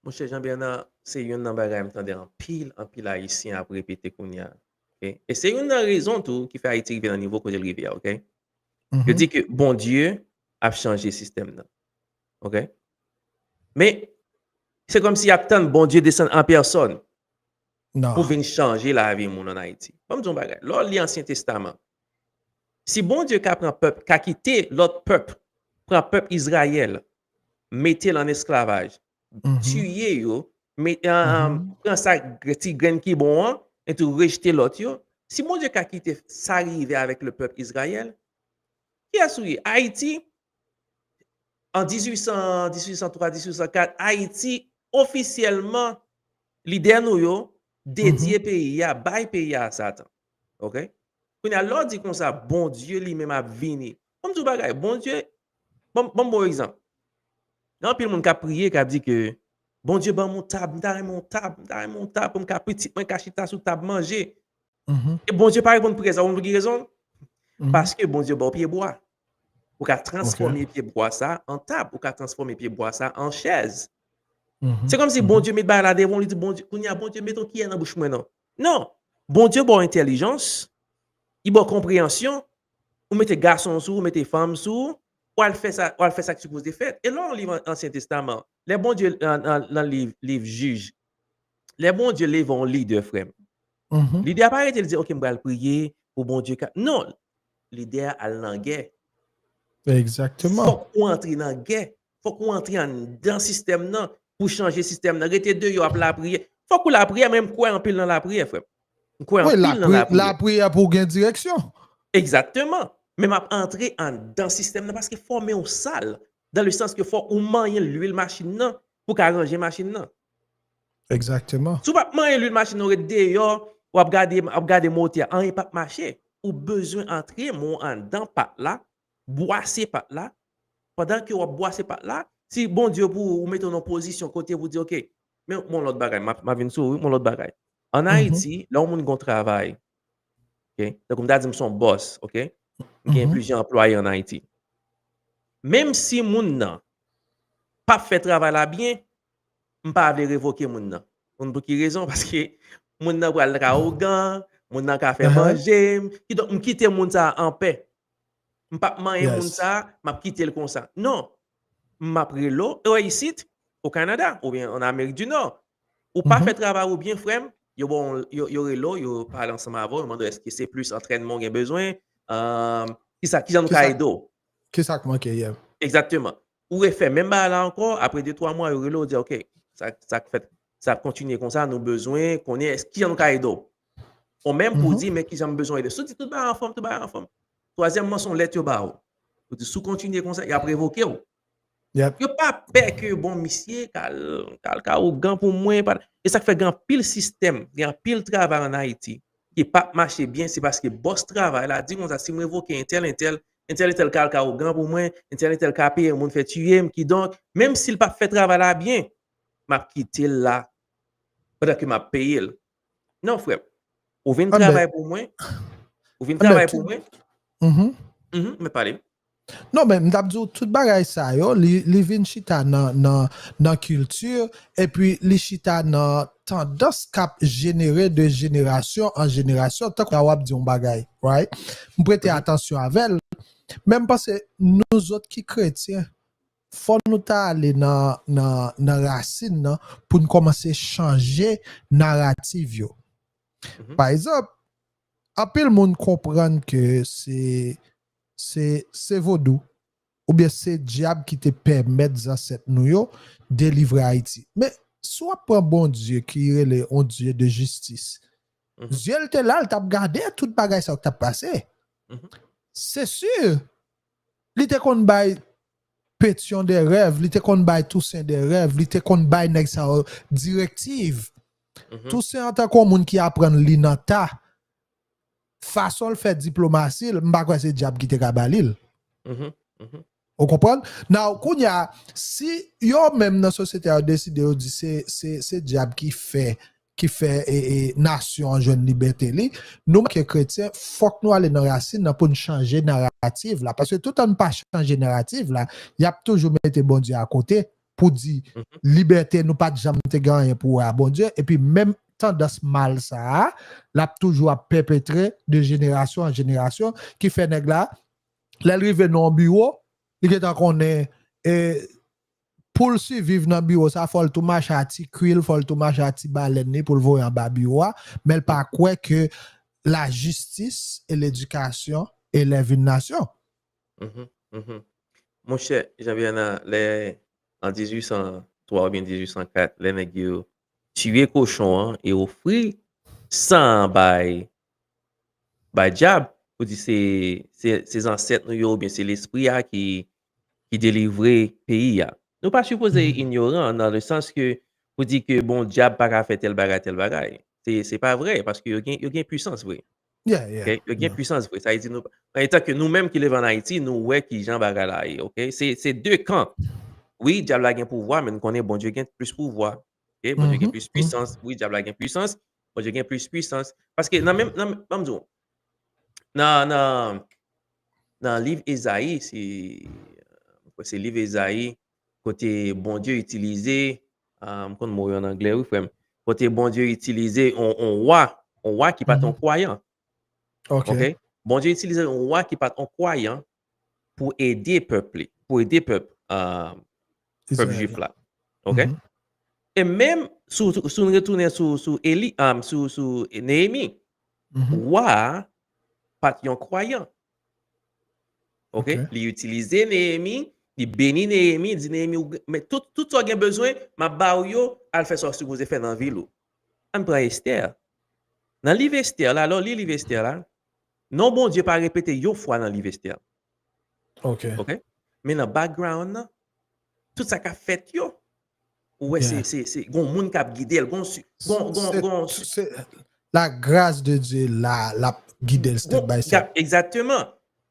Monchè Jean Bernard, se youn nan bagay m tande anpil, anpil Ayisyen ap repete kounye a. E se youn nan rezon tou ki fè Ayiti rive nan nivo kote l rive a, oke? Yo di ke Bondye ap chanje sistèm nan. Oke? Men, se kòmsi y ap tann Bondye desann an pèsòn pou vin chanje lavi moun ann Ayiti. Ban m di w yon bagay. Lè w li Ansyen Testaman, si Bondye ka pran pèp, ka kite lòt pèp, pran pèp Izrayèl, mete l ann esklavaj, tiye yo, pran sa ti grenn ki bon an, epi rejte lòt yo. Si Bondye ka kite sa rive avèk le pèp Izrayèl, kiyès ou ye? Ayiti, an dizuit san, dizuit san twa, dizuit san kat, Ayiti, ofisyèlman, lidè nou yo dedye peyi a, bay peyi a a Satan. Oke? Kounye a, lè w di konsa, Bondye li menm ap vini. Ban m di w bagay, Bondye, ban m, ban m ba w egzanp. Gen anpil moun k ap priye, k ap di ke, Bondye, ban m yon tab, m ta renmen yon tab, m ta renmen yon tab pou m ka, pitit mwen ka chita sou tab manje. E Bondye pa reponn priyè sa, ou konn pou ki rezon? Paske Bondye ba w pye bwa. Ou ka transfòme pye bwa sa an tab, ou ka transfòme pye bwa sa an chèz. Se kòmsi Bondye met bagay la devan w, li di, Bondye, kounye a, Bondye, met yon kiyè nan bouch mwen non. Non. Bondye ba w entèlijans, li ba w konpreyansyon, ou mete gason sou ou, ou mete fanm sou ou, ou al fè sa, ou al fè sa ki sipoze fèt. E lè w li Ansyen Testaman, lè Bondye nan, nan, nan liv, liv Jij, lè Bondye leve yon lidè, frè m, lidè a pa rete, li di, oke, m pral priye pou Bondye ka. Non, lidè a al nan gè. Egzakteman. Fòk ou antre nan gè. Fòk ou antre anndan sistèm nan pou chanje sistèm nan. Rete deyò ap lapriyè. Fòk ou lapriyè, men m kwè anpil nan lapriyè, frè m. M kwè anpil nan lapriyè. Lapriyè pou w gen direksyon. Egzakteman. Men m ap antre anndan sistèm nan paske fò men w sal. Dan le sans ke fò ou manyen lwil machin nan pou ka ranje machin nan. Egzakteman. Si w p ap manyen lwil machin nan, w ret deyò, w ap gade, ap gade motè a, anyen p ap mache. Ou bezwen antre men w anndan pat la, bwase pat la. Pandan ke w ap bwase pat la, si Bondye pou ou, ou mete w nan pozisyon kote pou di, oke, men yon lòt bagay, m ap, m ap vin sou ou, yon lòt bagay. Ann Ayiti, lè yon moun gon travay, oke, tankou m ta di m se yon bòs, oke, m gen plizyè anplwaye ann Ayiti. Menm si moun nan p ap fè travay la byen, m pa vle revoke moun nan. Konn pou ki rezon? Paske moun nan pral ka ogan, moun nan ka fè manje m. Kidonk, m kite moun sa a anpè. M p ap manyen moun sa a, m ap kite l konsa. Non. M ap rele w, e w isit, o Kanada, oubyen ann Amerik di Nò. Ou pa fè travay ou byen, frè m, yo ba w, yo, yo rele w, yo pale ansanm avè w, yo mande w èske se plis antrènman w gen bezwen, kisa, kijan nou ka ede w? Kisa k manke, yeah. Egzakteman. Ou refè menm bagay la ankò, apre de twa mwa, yo rele w, di, oke, sa, sa k fèt, sa ap kontinye konsa, nou bezwen konnen èske kijan nou ka ede w. Ou menm pou di, men kijan m bezwen ede. Si w di tout bagay anfòm, tout bagay anfòm. Twazyèmman, se yon lèt yo ba w. Ou di, si w kontinye konsa, y ap revoke w. Yo pa pè ke, bon, misye, k al, k al ka ogan pou mwen. E sa k fè gen anpil sistèm, gen anpil travay ann Ayiti ki p ap mache byen, se paske bòs travay la di konsa, si m revoke entèl, entèl, entèl, entèl ka al ka ogan pou mwen, entèl, entèl ka peye moun fè tiye m, kidonk, menm si l p ap fè travay la byen, m ap kite l la pandan ke m ap peye l. Non, frè m. Ou vin travay pou mwen. Ou vin travay pou mwen. Mhm, men pale. Non, men m t ap di w, tout bagay sa yo, li, li vin chita nan, nan, nan kilti, epi li chita nan tandans k ap jenere de jenerasyon an jenerasyon. Tankou w ap di yon bagay, right? M prete atansyon avè l. Men m panse, nou zòt ki kretyen, fò nou ta ale nan, nan, nan rasin nan pou n kòmanse chanje narativ yo. Pa egzanp, anpil moun konprann ke se, se, se vodou, oubyen se dyab ki te pèmèt zansèt nou yo delivre Ayiti. Men, si w ap pran Bondye ki rele on Dye de jistis, zye l te la, l t ap gade tout bagay sa yo k t ap pase. Se si, li te konn bay Pétion des Rêves, li te konn bay Toussaint des Rêves, li te konn bay nèg sa yo direktiv. Toussaint, antanke yon moun ki aprann li nan ta, fason l fè diplomasi l, m pa kwè se dyab ki te ka ba li l. Ou konprann? Now, kounye a, si yo menm nan sosyete a yo deside yo di se, se, se dyab ki fè, ki fè, e, e, nasyon an jwenn libète li, nou, ke kretyen, fòk nou ale nan rasin nan pou n chanje narativ la. Paske toutan n pa chanje narativ la, y ap toujou mete Bondye akote pou di, libète, nou pa t janm te gen anyen pou wè a Bondye. Epi menm tandans mal sa a, l ap toujou ap pèpetre de jenerasyon an jenerasyon, ki fè nèg la, lè l rive nan yon biwo, li gentan konnen, e, pou l siviv nan biwo sa, fò l tou mache a ti kwi l, fò l tou mache a ti balèn li pou l voye anba biwo a, men l pa kwè ke la justice et l'éducation élèvent une nation. Monchè, Jean Bernard, lè an dizuit san twa oubyen dizuit san kat, lè nèg yo tiye kochon an e ofri san an bay, bay dyab, pou di se, se, se zansèt nou yo, oubyen se lespri a ki, ki delivre peyi a. Nou pa sipoze inyoran nan le sans ke pou di ke, bon, dyab pa ka fè tèl bagay, tèl bagay. Se, se pa vre, paske yo gen, yo gen pwisans vre. Yo gen pwisans vre. Sa vle di nou, etan ke nou menm ki leve ann Ayiti, nou wè kijan bagay la ye, oke? Se, se de kan. Wi, dyab la gen pouvwa, men nou konnen Bondye gen plis pouvwa. Oke? Bondye gen plis pwisans. Wi, dyab la gen pwisans, Bondye gen plis pwisans. Paske nan menm, nan, ban m di w, nan, nan, nan liv Ezayi, si, mwen kwè se liv Ezayi, kote Bondye itilize, ah, m konn mo yo an anglè, wi, frè m. Kote Bondye itilize on, on wa, on wa ki pa t on kwayan. Ok. Bondye itilize yon wa ki pa t yon kwayan pou ede pèp li, pou ede pèp, euh, pèp jwif la. Ok? E menm, si w, si w retounen sou, sou Eli, um, sou, sou Neyemi, wa a pa t yon kwayan. Ok? Li itilize Neyemi, li beni Neyemi, li di Neyemi, men tout, tout sa w gen bezwen, m ap ba w yo, al fè sa w sipoze fè nan vil ou. Ann pran Estè. Nan liv Estè la, lè w li liv Estè la, non Bondye pa repete yon fwa nan liv Estè. Ok. Ok? Men nan background nan, tout sa k ap fèt yo, ou wè se, se, se, gon moun k ap gide l, gon, gon, gon, gon, se la grâce de Dieu la, l ap gide l step by step. Egzakteman.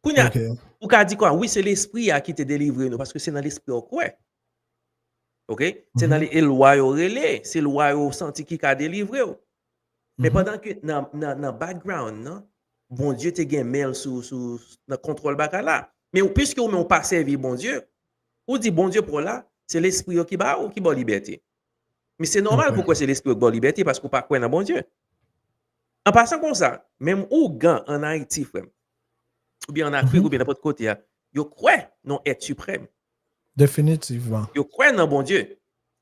Kounye a, ou ka di kwa, wi, se Lespri a ki te delivre nou, paske se nan Lespri a w kwè. Ok? Se nan e lwa yo rele, se lwa yo santi ki ka delivre w. Men pandan ke nan, nan, nan background nan, Bondye te gen men l sou, sou, nan kontwòl bagay la. Men piske ou menm ou pa sèvi Bondye, ou di Bondye pa w la, se lespri yo ki ba ou, ki ba w libète. Men se nòmal pou kwè se lespri yo ki ba w libète paske ou pa kwè nan Bondye. An pasan konsa, menm ougan ann Ayiti, frè m, oubyen ann Afrik, oubyen nenpòt kote a, yo kwè nan èt siprèm. Definitivman. Yo kwè nan Bondye.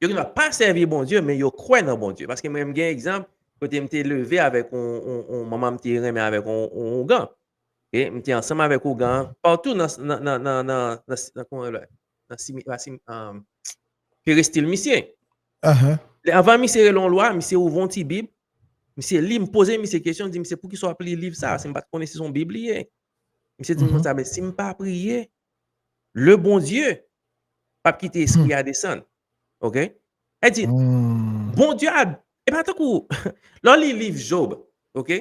Yo gendwa pa sèvi Bondye, men yo kwè nan Bondye. Paske mwen, m gen egzanp kote m te leve avèk on, on, on manman m te renmen avèk on, on ougan. E m te ansanm avèk ougan an patou nan, nan, nan, nan, nan, nan, nan, kòman yo rele? Nan simi-, pa simi-, um, peristil misye. Lè, anvan misye rele on lwa, misye ouvri on ti bib, misye li, m poze misye kesyon, m di, "Misye, poukisa w ap li liv sa a?" Si m pa t konnen si se yon bib li ye. Misye di m konsa, "Men si m pa priye, le Bondye p ap kite espri a desann." Ok? Sa di, Bondye a, e pa tankou, lè w li liv Job, ok?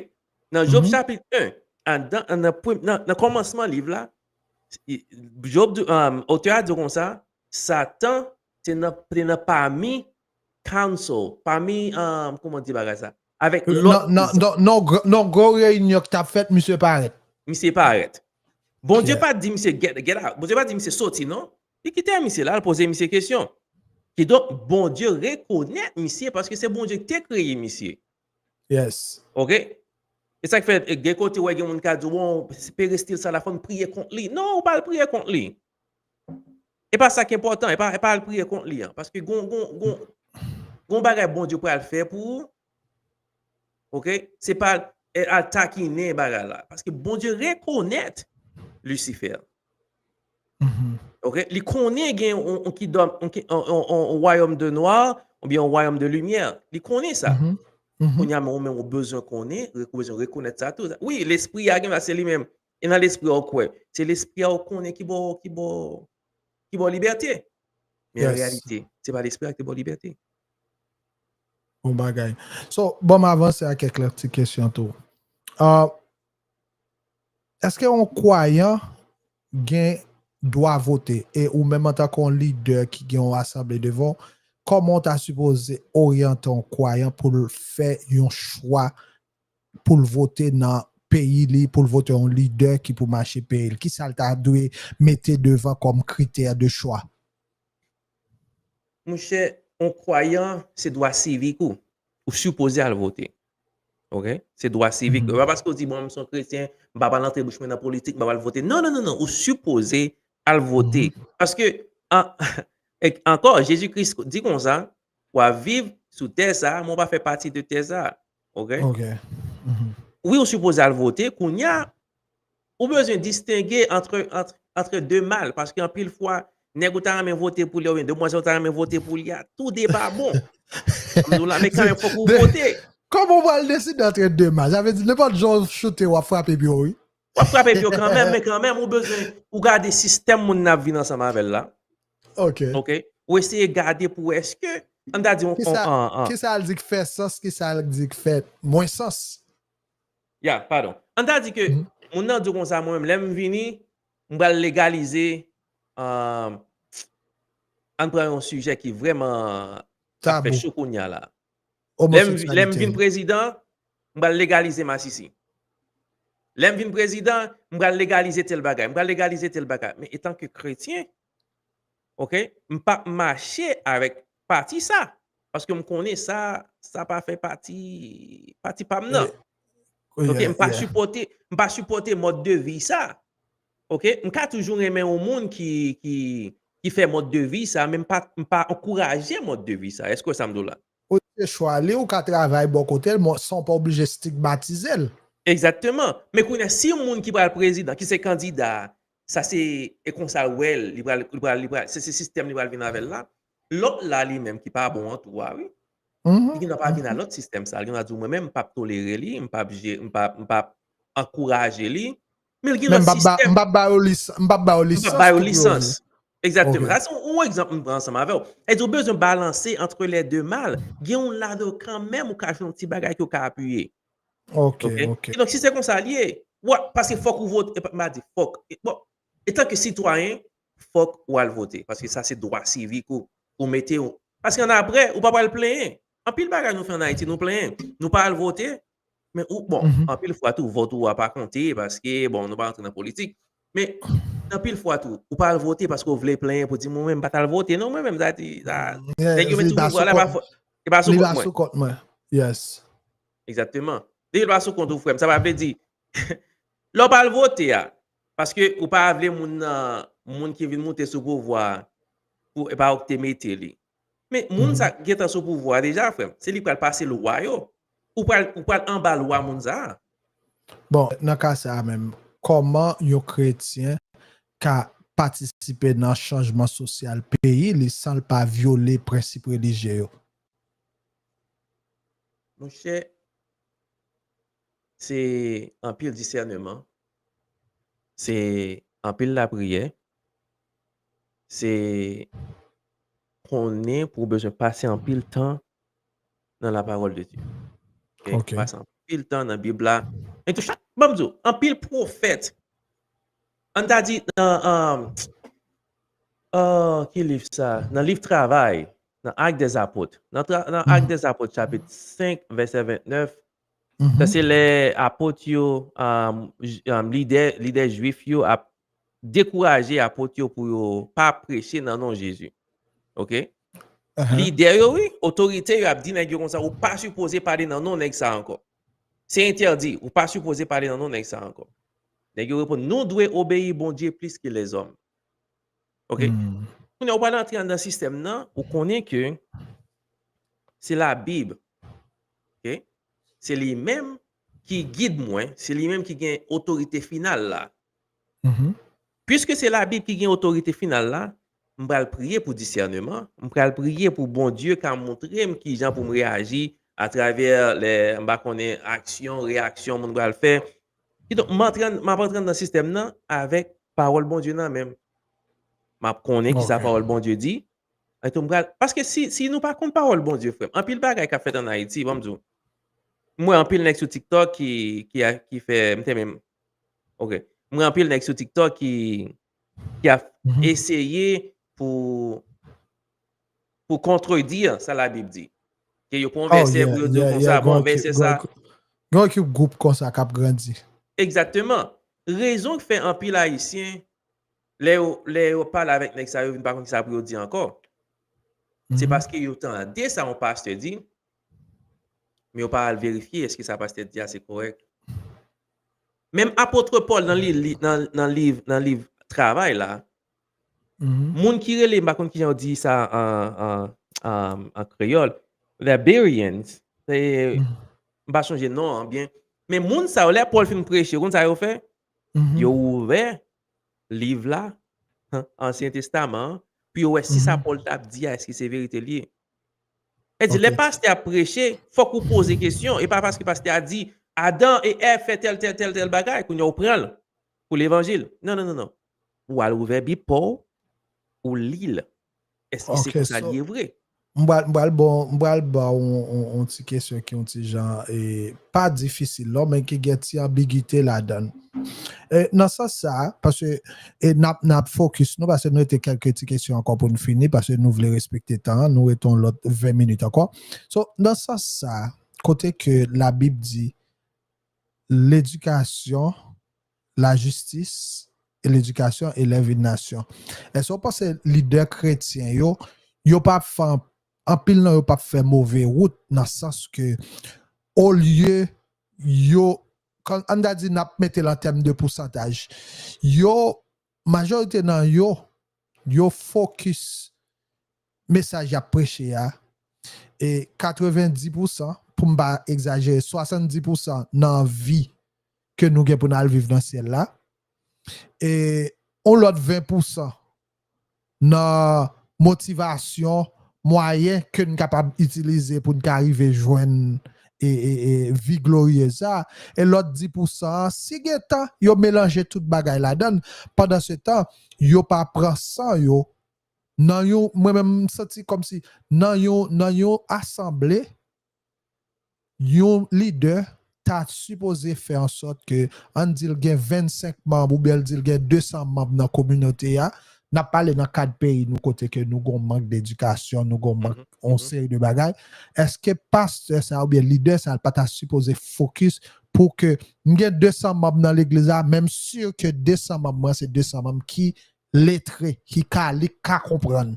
Nan Job chapit en, andan, nan, nan, nan kòmansman liv la, Job, um, otè a di konsa, Satan te nan, te nan pami council, pami, um, kòman di bagay sa? Avèk lòt. Non, non, non, non, gr-, non, gwo reyinyon ki t ap fèt, misye parèt. Misye parèt. Bondye pa t di misye get, get out. Bondye pa t di misye soti, non. Li kite misye la, l poze misye kesyon. Kidonk, Bondye rekonèt misye paske se Bondye ki te kreye misye. Yes. Ok? E sa k fè, e, gen kote w wè gen moun ka di, "Bon, peristil sa la, fò n priye kont li." Non, ou pa al priye kont li. E pa sa k enpòtan, e pa, e pa al priye kont li an. Paske gon, gon, gon, gon bagay Bondye pral fè pou ou. Ok? Se pa, e, al takinen bagay la. Paske Bondye rekonèt Lisifè. Ok? Li konnen gen yon, yon kidòm, yon ki-, yon, yon, yon, yon wayòm de nwa, oubyen yon wayòm de limyè. Li konnen sa. Kounye a, men ou menm ou bezwen konnen, re-, ou bezwen rekonèt sa tou. Wi, lespri a gen la, se li menm. E nan lespri a ou kwè. Se lespri a ou konnen ki ba w, ki ba w, ki ba w libète. Men an reyalite, se pa lespri a ki te ba w libète. Bon bagay. So, bon, m avanse ak kèk lòt ti kesyon tou. Ah, èske yon kwayan gen dwa vote? E ou menm antanke yon lidè ki gen yon asanble devan w, kòman w ta sipoze oryante yon kwayan pou l fè yon chwa, pou l vote nan peyi li, pou l vote yon lidè ki pou mache peyi l? Kisa l ta dwe mete devan kòm kritè de chwa? Monchè, yon kwayan, se dwa sivik ou. Ou sipoze al vote. Ok? Se dwa sivik. E pa paske w di, "Bon, m se yon kretyen, m pa pral antre bouch mwen nan politik, m pa pral vote." Non, non, non, non. Ou sipoze al vote. Paske, an-, e, ankò, Jezi Kris di konsa, "W ap viv sou tè sa a, men w pa fè pati de tè sa a." Ok? Ok. Wi, ou sipoze al vote. Kounye a, ou bezwen distenge antre, antre, antre de mal, paske anpil fwa, nèg ou ta renmen vote pou li, oubyen demwazèl ou ta renmen vote pou li a, toude pa bon. M di w la, men kanmenm, fòk ou vote. Kòman w pral deside antre de mal? Sa vle di, nenpòt jan w choute, w ap frape pye w, wi. W ap frape pye w kanmenm, men kanmenm, ou bezwen, ou gade sistèm moun nan ap vin ansanm avè l la. Ok. Ok. Ou eseye gade pou wè èske, ann ta di, on, kisa, on, an, an. Kisa l di k fè sans, kisa l di k fè mwen sans? Ya, padon. Ann ta di ke moun nan di w konsa, mwen menm, lè m vini, m pral legalize, um, ann pran yon sijè ki vrèman ap fè cho kounye a la. Lè m, lè m vin prezidan, m pral legalize masisi. Lè m vin prezidan, m pral legalize tèl bagay, m pral legalize tèl bagay. Men etanke kretyen, oke, m p ap mache avèk pati sa. Paske m konnen sa, sa pa fè pati, pati pa m nan. Oke, m pa sipòte, m pa sipòte mòd de vi sa. Oke, m ka toujou renmen yon moun ki, ki, ki fè mòd de vi sa, men m pa, m pa ankouraje mòd de vi sa. Èske w wè sa m di w la? Ou se chwa li, ou ka travay bò kote l, men san w pa oblije stigmatize l. Egzakteman. Men kounye a, si yon moun ki pral prezidan, ki se kandida, sa se, e konsa l wè l, li pral, li pral, li pral, se, se sistèm li pral vin avè l la. Lòt la, li menm, ki pa bon an tou a, wi. Li gen dwa pa vin a lòt sistèm sa. Li gen dwa di w, mwen menm, m p ap tolere li, m p ap je, m p ap, m p ap ankouraje li. Men l gen lòt sistèm. M p ap ba yo lis-, m p ap ba yo lisans pou yo vin. M p ap ba yo lisans. Egzakteman. Sa se yon, yon egzanp m pran ansanm avè w. Sa vle di ou bezwen balanse entre les deux mal. Gen yon ladan kanmenm ou ka jwenn yon ti bagay ke w ka apiye. Oke, oke. Kidonk, si se konsa l ye, w a, paske fòk ou vote, epa, m pa di fòk. E, bon, etanke sitwayen, fòk ou al vote. Paske sa se dwa sivik ou, ou mete w. Paske annapre, ou pa pral plenyen. Anpil bagay nou fè an Ayiti, nou plenyen. Nou pa al vote, men ou, bon, anpil fwa tou, vòt ou a pa konte, paske, bon, nou pa rantre nan politik. Men, anpil fwa tou, ou pa al vote paske ou vle plenyen pou di, mwen menm, m pa t al vote, non, mwen menm, sa di, sa, nèg yo met sou pouvwa la, e pa fò, e pa sou kont mwen. Li pa sou kont mwen. Yes. Egzakteman. Depi l pa sou kont ou, frè m, sa pa vle di, lè w pa al vote a, paske ou pa vle moun nan, moun ki vin moute sou pouvwa a, pou, e pa ou ki te mete li. Men moun sa k gentan sou pouvwa a deja, frè m, se li k pral pase lwa yo. Ou pral, ou pral anba lwa moun sa a. Bon, nan ka sa a menm, kòman yon kretyen ka patisipe nan chanjman sosyal peyi li san l pa vyole prensip relijye yo? Monchè, se anpil disèneman, se anpil lapriyè, se konnen pou w bezwen pase anpil tan nan la parole de Dieu. Oke? Oke. Pase anpil tan nan Bib la. Men tou chak, ban m di w, anpil pwofèt, ann ta di nan, um, uh, ki liv sa? Nan liv Travay, nan Actes des Apôtres. Nan, tra- nan Actes des Apôtres, chapit senk, vèsè vennèf, sa se lè apot yo, um, j- um, lidè, lidè jwif yo ap dekouraje apot yo pou yo pa preche nan non Jezi. Oke? Lidè yo, wi, otorite yo ap di nèg yo konsa, ou pa sipoze pale nan non nèg sa ankò. Se entèdi, ou pa sipoze pale nan non nèg sa ankò. Nèg yo reponn, nou dwe obeyi Bondye plis ke lèzòm. Oke? Kounye a, ou pral antre anndan sistèm nan, ou konnen ke se Labib. Oke? Se li menm ki gid mwen, se li menm ki gen otorite final la. Piske se Labib ki gen otorite final la, m pral priye pou disèneman, m pral priye pou Bondye ka montre m kijan pou m reyaji atravè lè, m pa konnen, aksyon, reyaksyon moun pral fè. Kidonk, m antre, m ap antre nan sistèm nan avèk pawòl Bondye nan men m. M ap konnen kisa pawòl Bondye di. Epi tou m pral, paske si, si nou pa konn pawòl Bondye, frè m, anpil bagay k ap fèt ann Ayiti, ban m di w. M wè anpil nèg sou TikTok ki, ki, a- ki fè, m te menm, oke. M wè anpil nèg sou TikTok ki, ki ap eseye pou, pou kontredi sa Labib di. Ke yo pran yon vèsè pou yo di w konsa, bon, vèsè sa. Gen yon ekip gwoup konsa k ap grandi. Egzakteman. Rezon k fè anpil Ayisyen, lè yo, lè yo pale avèk nèg sa yo, vin pa konn kisa pou yo di ankò. Se paske yo tande sa yon pastè di, men yo pa al verifye èske sa pastè di a se kòrèk. Menm apot Pòl nan li, li- nan, nan liv, nan liv Travay la, moun ki rele, m pa konn kijan yo di sa an, an, an, an kreyòl, the Bereans, se, m pa sonje non an byen, men moun sa yo, lè Pòl fin preche, ou konn sa yo fè? Yo ouvè liv la, Ansyen Testaman an, pou yo wè si sa Pòl t ap di a, èske se verite l ye. Sa vle di, lè pastè ap preche, fòk ou poze kesyon. E pa paske pastè a di, Adan e Èv fè tèl, tèl, tèl, tèl bagay, kounye a ou pran l pou levanjil. Non, non, non, non. Ou al ouvè Bib pa w, ou li l. Èske se konsa l ye vre? M pral, m pral ba w, m pral ba w yon, yon, yon ti kesyon ki yon ti jan, e, pa difisil non, men ki gen ti anbigite ladan l. E, nan sans sa, paske, e, n ap, n ap fokis nou, paske nou rete kèlke ti kesyon ankò pou n fini, paske nou vle respekte tan an, nou rete yon lòt ven minit ankò. So, nan sans sa, kote ke Labib di, L'éducation, la justice et l'éducation élèvent une nation. Èske w panse lidè kretyen yo, yo pa fè, anpil nan yo pa fè move wout nan sans ke olye yo, kan, ann ta di n ap mete l an tèm de pousantaj, yo, majorite nan yo, yo fokis mesaj y ap preche a, e katrevendis pousan, pou m pa egzajere, swasanndis pousan nan vi ke nou gen pou n al viv nan syèl la, e yon lòt ven pousan nan motivasyon, mwayen ke n kapab itilize pou n ka rive jwenn e, e, e, vi glorye sa. E lòt dis pousan an, si gen tan, yo melanje tout bagay ladan l. Pandan se tan, yo pa pran san yo nan yon, mwen menm m santi kòmsi nan yon, nan yon asanble, yon lidè ta sipoze fè an sòt ke, ann di l gen vennsenk manm oubyen l di l gen desan manm nan kominote a, n ap pale nan kad peyi nou kote ke nou gon mank de edikasyon, nou gon mank yon seri de bagay. Èske pastè sa oubyen lidè sa pa ta sipoze fokis pou ke m gen desan manm nan legliz la, men m si ke desan manm mwen se desan manm ki letre, ki ka li, ka konprann.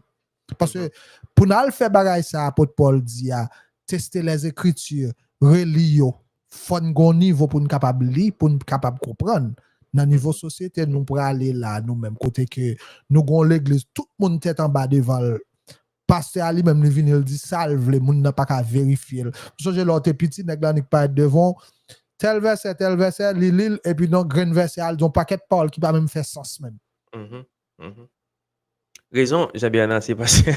Paske pou n al fè bagay sa apot Pòl di a, teste lèzekritir, reli yo, fò n gon nivo pou n kapab li, pou n kapab konprann. Nan nivo sosyete nou prale la, nou menm, kote ke nou gon legliz, tout moun tèt anba devan l. Pastè a li menm, li vini, li di sa l vle, moun nan pa ka verifye l. M sonje lè w te piti, nèg la annik parèt devan w, tèl vèsè, tèl vèsè, li li l, epi nan grenn vèsè a, l di yon pakèt pawòl ki pa menm fè sans menm. Rezon, Jean Bernard, se paske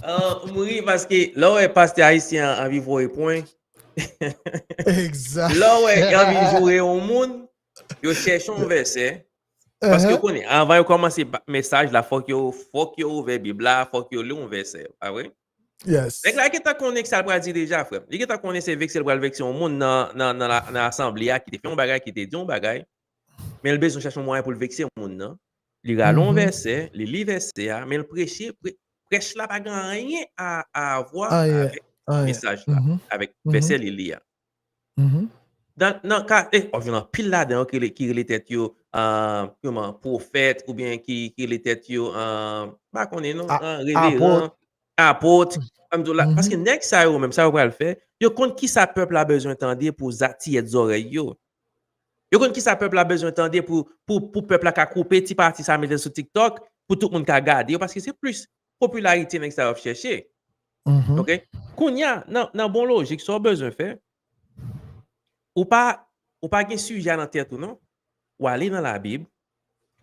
m ri paske lè w wè pastè ayisyen an anvi voye pwen, lè w wè y anvi joure yon moun, yo chèche yon vèsè. Paske yo konnen, anvan yo kòmanse mesaj la, fòk yo, fòk yo ouvè Bib la, fòk yo li yon vèsè, pa vre? Nèg la gentan konnen ki sa l pral di deja, frè m. Li gentan konnen se vekse l pral vekse yon moun nan, nan, nan, nan asanble a ki te fè yon bagay, ki te di yon bagay. Men l bezwen chèche yon mwayen pou l vekse moun nan. Li rale yon vèsè, li li vèsè a, men l preche, prèch la pa gen anyen a, a vwa avèk mesaj la, avèk vèsè li li a. Nan, nan ka, e, w ap jwenn anpil ladan yo ki rele, ki rele tèt yo, kòman, pwofèt, oubyen ki, ki rele tèt yo, m pa konnen non, reveran, apot, m di w la, paske nèg sa yo menm, sa yo pral fè, yo konn kisa pèp la bezwen tande pou zatiyèt zòrèy yo. Yo konn kisa pèp la bezwen tande pou, pou, pou pèp la ka koupe ti pati sa mete sou TikTok, pou tout moun ka gade yo, paske se plis popilarite nèg sa yo ap chèche. Oke? Kounye a, nan, nan bon lojik, sa w bezwen fè, ou pa, ou pa gen sijè a nan tèt ou non. Ou ale nan Labib,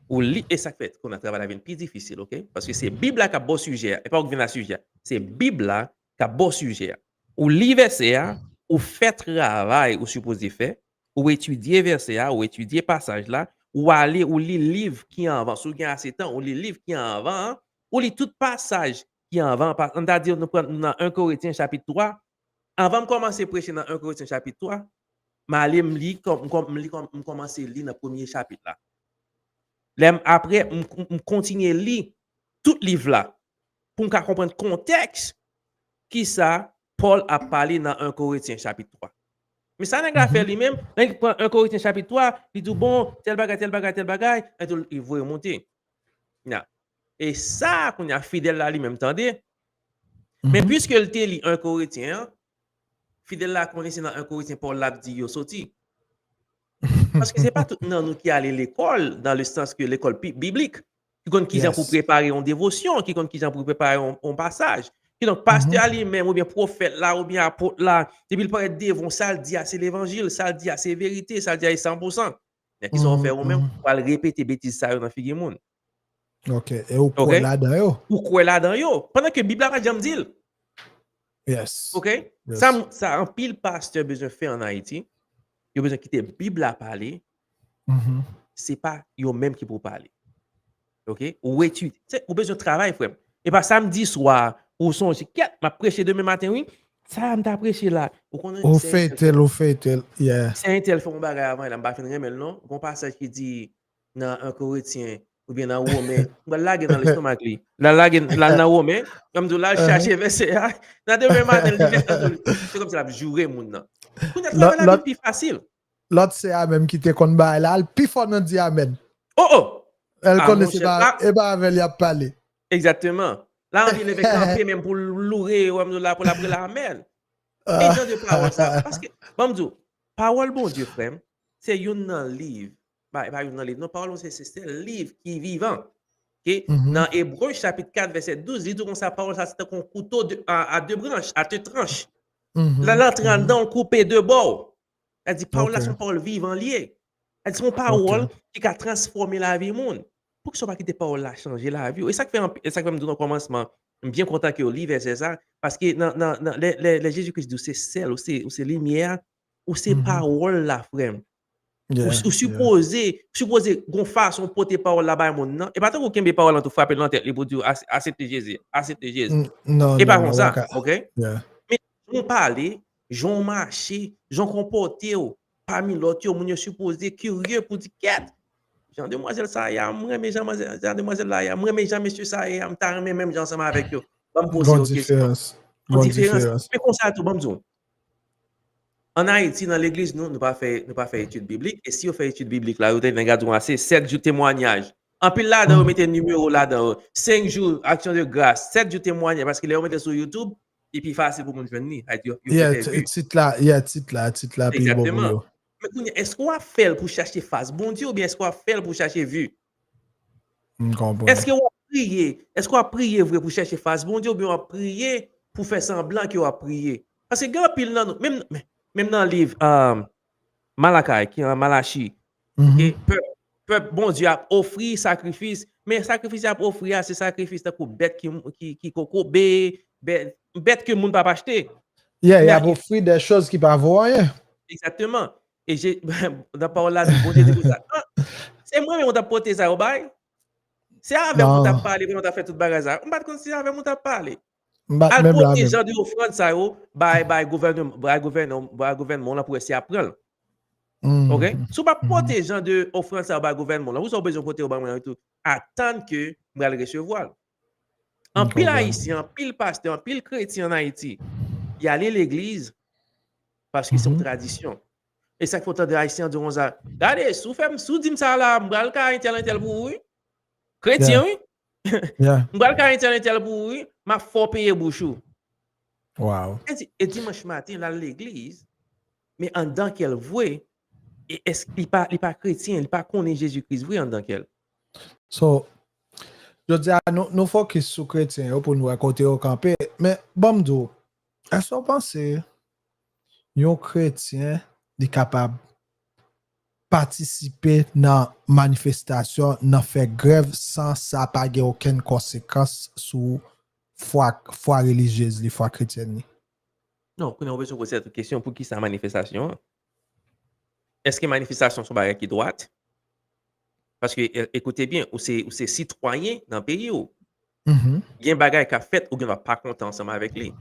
ou li, e sa k fè kounye a travay la vin pi difisil, oke? Paske se Bib la k ap ba w sijè a, e pa ou k vin ak sijè a. Se Bib la k ap ba w sijè a. Ou li vèsè a, ou fè travay ou sipoze fè, ou etidye vèsè a, ou etidye pasaj la, ou ale, ou li liv ki anvan, si w gen ase tan, ou li liv ki anvan an, ou li tout pasaj ki anvan, ann ta di nou pran nan en Korentyen chapit twa, anvan m kòmanse preche nan en Korentyen chapit twa, m ale m li, m kòmanse li nan premye chapit la. Lè m, apre, m kontinye li tout liv la pou m ka konprann kontèks kisa Pòl ap pale nan en Korentyen chapit twa. Men sa nèg la fè li menm, lè li pran en Korentyen chapit twa, li di w, bon, tèl bagay, tèl bagay, tèl bagay, epi li voye monte. Nya. E sa, kounye a, fidèl la li menm tande. Men piske l te li en Korentyen an, fidèl la konnen se nan en Korentyen Pòl la ap di yo soti. Paske se pa tout nan nou ki ale lekòl, dans le sens que lekòl biblik, ki konn kijan pou prepare yon devosyon, ki konn kijan pou prepare yon, yon pasaj. Kidonk, pastè a li menm, oubyen pwofèt la, oubyen apot la, depi l parèt devan w, sa l di a se levanjil, sa l di a se verite, sa l di a se san pou san. Men kisa w fè ou menm, ou al repete betiz sa yo nan figi moun. Ok, e ou kwè ladan yo? Ou kwè ladan yo, pandan ke Bib la pa t janm di l. Yes. Ok? Sa, sa anpil pastè bezwen fè an Ayiti, yo bezwen kite Bib la pale, se pa yo menm ki pou pale. Ok? Ou etidye, ou bezwen travay, frè m. E pa samdi swa, ou sonje, kèt, m ap preche demen maten, wi. Sa a m ta preche la. Ou konnen se entèl, ou fè entèl, yeah. Se entèl fè yon bagay avan, la m pa fin renmen l non. Gon pasaj ki di nan en Korentyen, oubyen nan Women. M pral lage nan lestomak li. L al lage, l al nan Women, m di w l al chache vèsè a. Nan demen maten, li vin, se kòmsi l ap joure moun nan. Kounye a, travay la vin pi fasil. lòt sè a menm ki te konn bagay la, l pi fò nan di amèn. Oh, oh! L konnen se pa, e pa avè l y ap pale. Egzakteman. La anvi leve kanpe menm pou l loure, wè m la pou l ap rele amèn. E jan de pawòl sa. Paske, ban m di w, pawòl Bondye, frè m, se youn nan liv. Ba, e pa youn nan liv. Non, pawòl Bondye se sèl liv ki vivan. Nan Ebre chapit kat vèsè douz, li di konsa, pawòl sa se tankou yon kouto a de branch, a de tranch. Lè l antre anndan w, koupe de bò. Sa di pawòl la se yon pawòl vivan li ye. Sa di se yon pawòl ki ka transfòme lavi moun. Poukisa w pa kite pawòl la chanje lavi w? E sa k fè, e sa k fè m di w nan kòmansman, m byen kontan ke w li vèsè sa, paske nan, nan, nan, lè, lè, lè Jezi Kris di w se sèl, ou se, ou se limyè a, ou se pawòl la, frè m. Ou, ou sipoze, sipoze gon fason w pote pawòl la bay moun nan. E pa tankou w kenbe pawòl lan tou frape l nan tèt li pou di w asepte Jezi, asepte Jezi. E pa konsa, oke? Men jan w pale, jan w mache, jan w konpòte w pami lòt yo, moun yo sipoze kirye pou di kèt. Jan demwazèl sa ye a, m renmen jan manzè, jan demwazèl la ye a, m renmen jan mesye sa ye a, m ta renmen menm jan ansanm avèk yo. Ban m poze yo kesyon. Gon diferans. Men konsa tou, ban m di w. Ann Ayiti, nan legliz nou, nou pa fè, nou pa fè etid biblik. E si yo fè etid biblik la, yo te vin gade yon ase sèt jou temwanyaj. Anpil ladan yo mete nimewo ladan yo. Senk jou aksyon de gras, sèt jou temwanyaj. Paske lè yo mete sou YouTube, li pi fasil pou moun jwenn li. Yo, yo fè vi. Tit la, yeah, tit la, tit la pi bon pou yo. Men kounye, èske w ap fè l pou chache fas Bondye oubyen èske w ap fè l pou chache vi? M konprann. Èske w ap priye? Èske w ap priye vre pou chache fas Bondye oubyen w ap priye pou fè sanblan ke w ap priye? Paske gen anpil nan nou, menm, menm nan liv Malakay, ki an Malachi, pèp, pèp Bondye ap ofri sakrifis, men sakrifis y ap ofri a, se sakrifis tankou bèt ki, ki, ki kokobe, bèt, bèt ke moun p ap achte. Yeah, y ap ofri de choz ki pa vo anyen. Egzakteman. E je, nan pawòl la, Bondye di konsa, se mwen menm ou t ap pote sa yo bay? Se avè m ou t ap pale pandan w t ap fè tout bagay sa yo? M pa t konn si se avè m ou t ap pale. Al pote jan de ofrann sa yo bay, bay gouvènman, bay gouvènman w lan pou wè si y ap pran l. Oke? Si w pa pote jan de ofrann sa yo bay gouvènman w lan, poukisa w bezwen pote yo ban mwen tou? Atann ke m pral resevwa l. Anpil Ayisyen, anpil pastè, anpil kretyen ann Ayiti, y ale legliz paske se yon tradisyon. E sa k fè w tande Ayisyen an di w konsa, gade, si w fè m, si w di m sa la, m pral kay entèl entèl pou ou, wi. Kretyen, wi. M pral kay entèl entèl pou ou, wi. M ap fè w peye bouch ou. Wow. E dimanch maten, l al legliz, men anndan kè l vre, e èske li pa, li pa kretyen, li pa konnen Jezi Kris vre anndan kè l. So, jodi a, nou, nou fokis sou kretyen yo pou nou wè kote yo kanpe. Men, ban m di w, èske w panse yon kretyen, li kapab patisipe nan manifestasyon, nan fè grèv, san sa pa gen okenn konsekans sou fwa, fwa relijyez li, fwa kretyèn li? Non, kounye a ou bezwen poze tèt ou kesyon, poukisa manifestasyon an? Èske manifestasyon se yon bagay ki dwat? Paske, e, ekoute byen, ou se, ou se sitwayen nan peyi w. Gen bagay k ap fèt, ou gen dwa pa kontan ansanm avèk li.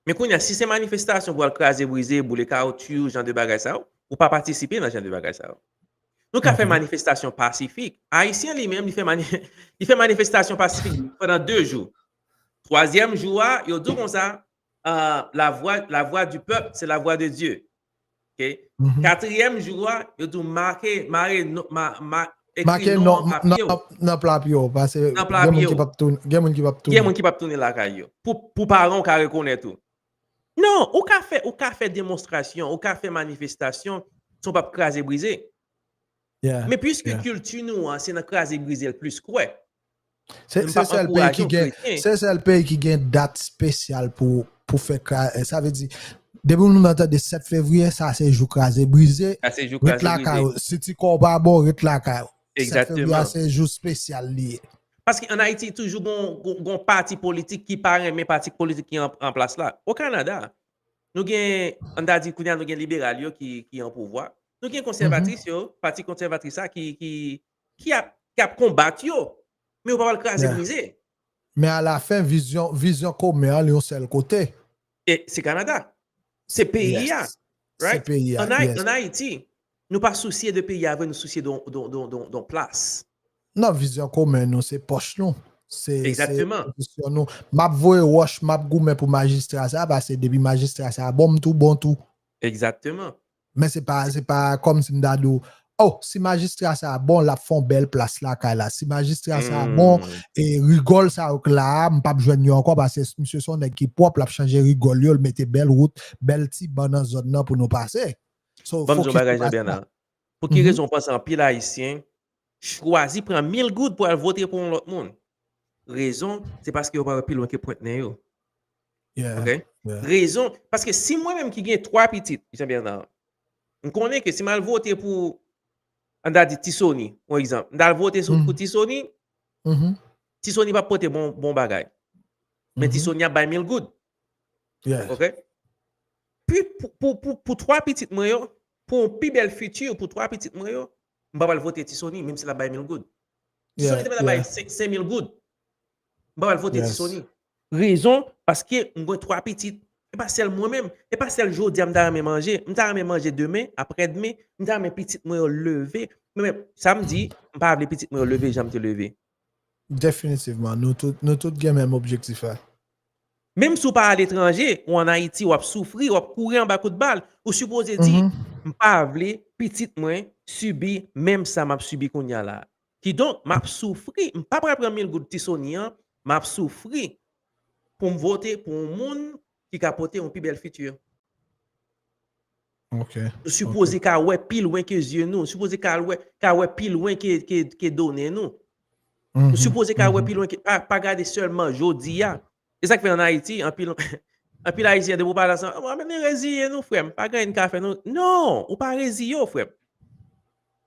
Men kounye a, si se manifestasyon pou al kraze brize, boule kawotchou, jan de bagay sa yo, ou pa patisipe nan jan de bagay sa yo. Nou ka fè manifestasyon pasifik. Ayisyen li menm, li fè mani-, li fè manifestasyon pasifik pandan de jou. Twazyèm jou a, yo di w konsa, euh, la voix, la voix du peuple, c'est la voix de Dieu. Ok? Katriyèm jou a, yo di w make, mare, ma, ma, ekri non an pa pye w. Nan pla pye w, paske gen moun ki p ap tounen, gen moun ki p ap tounen. Gen moun ki p ap tounen lakay yo. Pou, pou paran w ka rekonèt ou. Non, ou ka fè, ou ka fè demonstrasyon, ou ka fè manifestasyon, san w p ap kraze brize. Men piske kilti nou an, se nan kraze brize l plis kwè. Se sèl peyi ki gen, se sèl peyi ki gen dat espesyal pou, pou fè kraze. Sa vle di, depi nou nan tande sèt fevriye, sa se jou kraze brize. Ret lakay ou. Si ti kò w pa bon, ret lakay ou. Sèt fevriye a se jou espesyal li ye. Paske ann Ayiti, toujou gon, gon, gon pati politik ki pa renmen pati politik ki an, an plas la. O Kanada, nou gen, ann ta di, kounye a nou gen liberal yo ki, ki an pouvwa. Nou gen konsèvatris yo, pati konsèvatris sa ki, ki, ki ap, ki ap konbat yo. Men yo pa pral kraze brize. Men alafen, vizyon, vizyon komen an, li yon sèl kote. E se Kanada. Se peyi a. Se peyi a. Ann Ayiti, nou pa sousye de peyi a vre, nou sousye de, de, de, de, de plas. Non, vizyon komen nou, se pòch nou. Se, se pozisyon nou. M ap voye wòch, m ap goumen pou majistra sa, paske depi majistra sa bon, m tou bon tou. Egzakteman. Men se pa, se pa kòmsi m ta di w, oh, si majistra sa a bon, l ap fè yon bèl plas lakay la. Si majistra sa a bon, e rigòl sa yo k la a, m p ap jwenn yo ankò paske misye se yon nèg ki pwòp, l ap chanje rigòl yo, l mete bèl wout, bèl ti ban nan zòn nan pou nou pase. So, Ban m di yon bagay, Jean Bernard. Pou ki rezon w panse anpil Ayisyen chwazi pran mil goud pou al vote pou yon lòt moun? Rezon, se paske yo pa wè pi lwen ke pwent nen yo. Ok? Rezon, paske si mwen menm ki gen twa pitit, Jean Bernard, m konnen ke si m al vote pou, ann ta di Tisoni, yon egzanp, m ta al vote sou, pou Tisoni, Tisoni p ap pote bon, bon bagay. Men Tisoni ap bay mil goud. Ok? Pi pou, pou, pou, pou twa pitit mwen yo, pou yon pi bèl fiti pou twa pitit mwen yo, m pa pral vote Tisoni, menm si l ap bay mil goud. Tisoni te mèt ap bay senk, senk mil goud. M pa pral vote Tisoni. Rezon, paske m gen twa pitit. E pa sèl mwen menm. E pa sèl jodi a m ta renmen manje. M ta renmen manje demen, aprèdemen. M ta renmen pitit mwen yo leve. Men, men, sa m di, m pa vle pitit mwen yo leve jan m te leve. Definitivman. Nou tout, nou tout gen menm objektif la. Menm si w pa aletranje, ou ann Ayiti, w ap soufri, w ap kouri anba kout bal, ou sipoze di, m pa vle pitit mwen sibi menm sa m ap sibi kounye a la. Kidonk, m ap soufri, m pa pral pran mil goud Tisoni an, m ap soufri pou m vote pou yon moun ki ka pote yon pi bèl fiti. Ok. Nou sipoze ka wè pi lwen ke zye nou, nou sipoze ka wè, ka wè pi lwen ke, ke, ke donnen nou. Nou sipoze ka wè pi lwen ke, pa, pa gade sèlman jodi a. E sa k fè ann Ayiti, anpil, anpil Ayisyen depi w pale ansanm, "Mwen, men reziye nou, frè m, pa gen anyen n ka fè nou." Non, ou pa reziye w, frè m.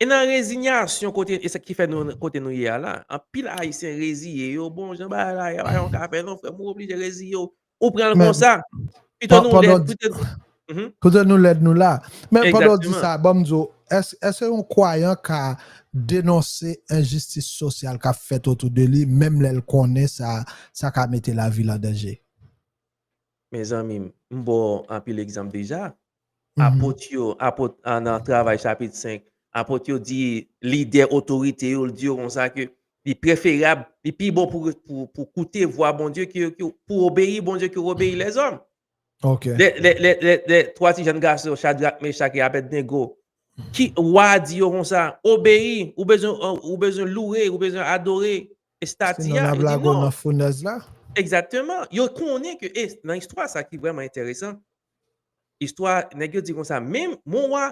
E nan rezinyasyon kote, e sa ki fè nou kote nou ye a la, anpil Ayisyen reziye yo, "Bon, jan bagay la ye a, pa gen anyen w ka fè non, frè m, ou oblije reziye w." Ou pran l konsa. Pito nou lèd, pito nou. Pito nou lèd nou la. Men pandan w di sa, ban m di w, èske, èske yon kwayan ka denonse enjistis sosyal k ap fèt otou de li, menm lè l konnen sa, sa ka mete lavi l an danje? Mezanmi, m ba w anpil egzanp deja. Apot yo, apot, a, nan Travay chapit senk, apot yo di lidè otorite yo, l di yo konsa ke li preferab, li pi bon pou, pou, pou koute vwa Bondye ke, ke pou obeyi Bondye ke obeyi lèzòm. Ok. Lè, lè, lè, lè, lè twa ti jèn gason, Chadrak, Mechak e Abèdnego, ki wa di yo konsa, obeyi, ou bezwen, ou bezwen loure, ou bezwen adore estati a. Sinon, n ap lage w nan founèz la. Egzakteman. Yo konnen ke, e nan istwa sa ki vrèman enteresan, istwa, nèg yo di konsa, menm, mon wa,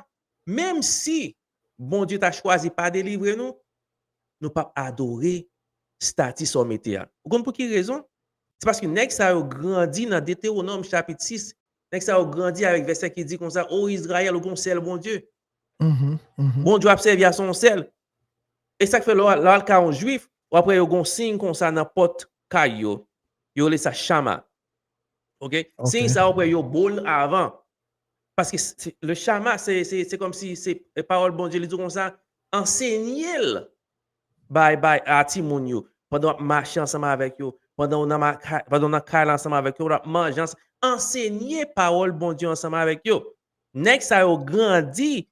menm si Bondye ta chwazi pa delivre nou, nou p ap adore estati sa w mete a. Ou konn pou ki rezon? Se paske nèg sa yo grandi nan Detewonòm chapit sis. Nèg sa yo grandi avèk vèsè ki di konsa, "O Izrayèl, ou gon sèl Bondye." Bondye w ap sèvi a se yon sèl. E sa k fè lè w al ka yon Jwif, w ap wè yo gon siy konsa nan pòt kay yo. Yo rele sa chama. Ok? Siy sa w ap wè yo bo l avan. Paske le chama, se, se, se kòmsi se pawòl Bondye, li di konsa, ansenye l bay, bay a timoun yo, pandan w ap mache ansanm avèk yo, pandan w nan, pandan w nan kay la ansanm avèk yo, w ap manje ansanm, ansenye pawòl Bondye ansanm avèk yo. Nèg sa yo grandi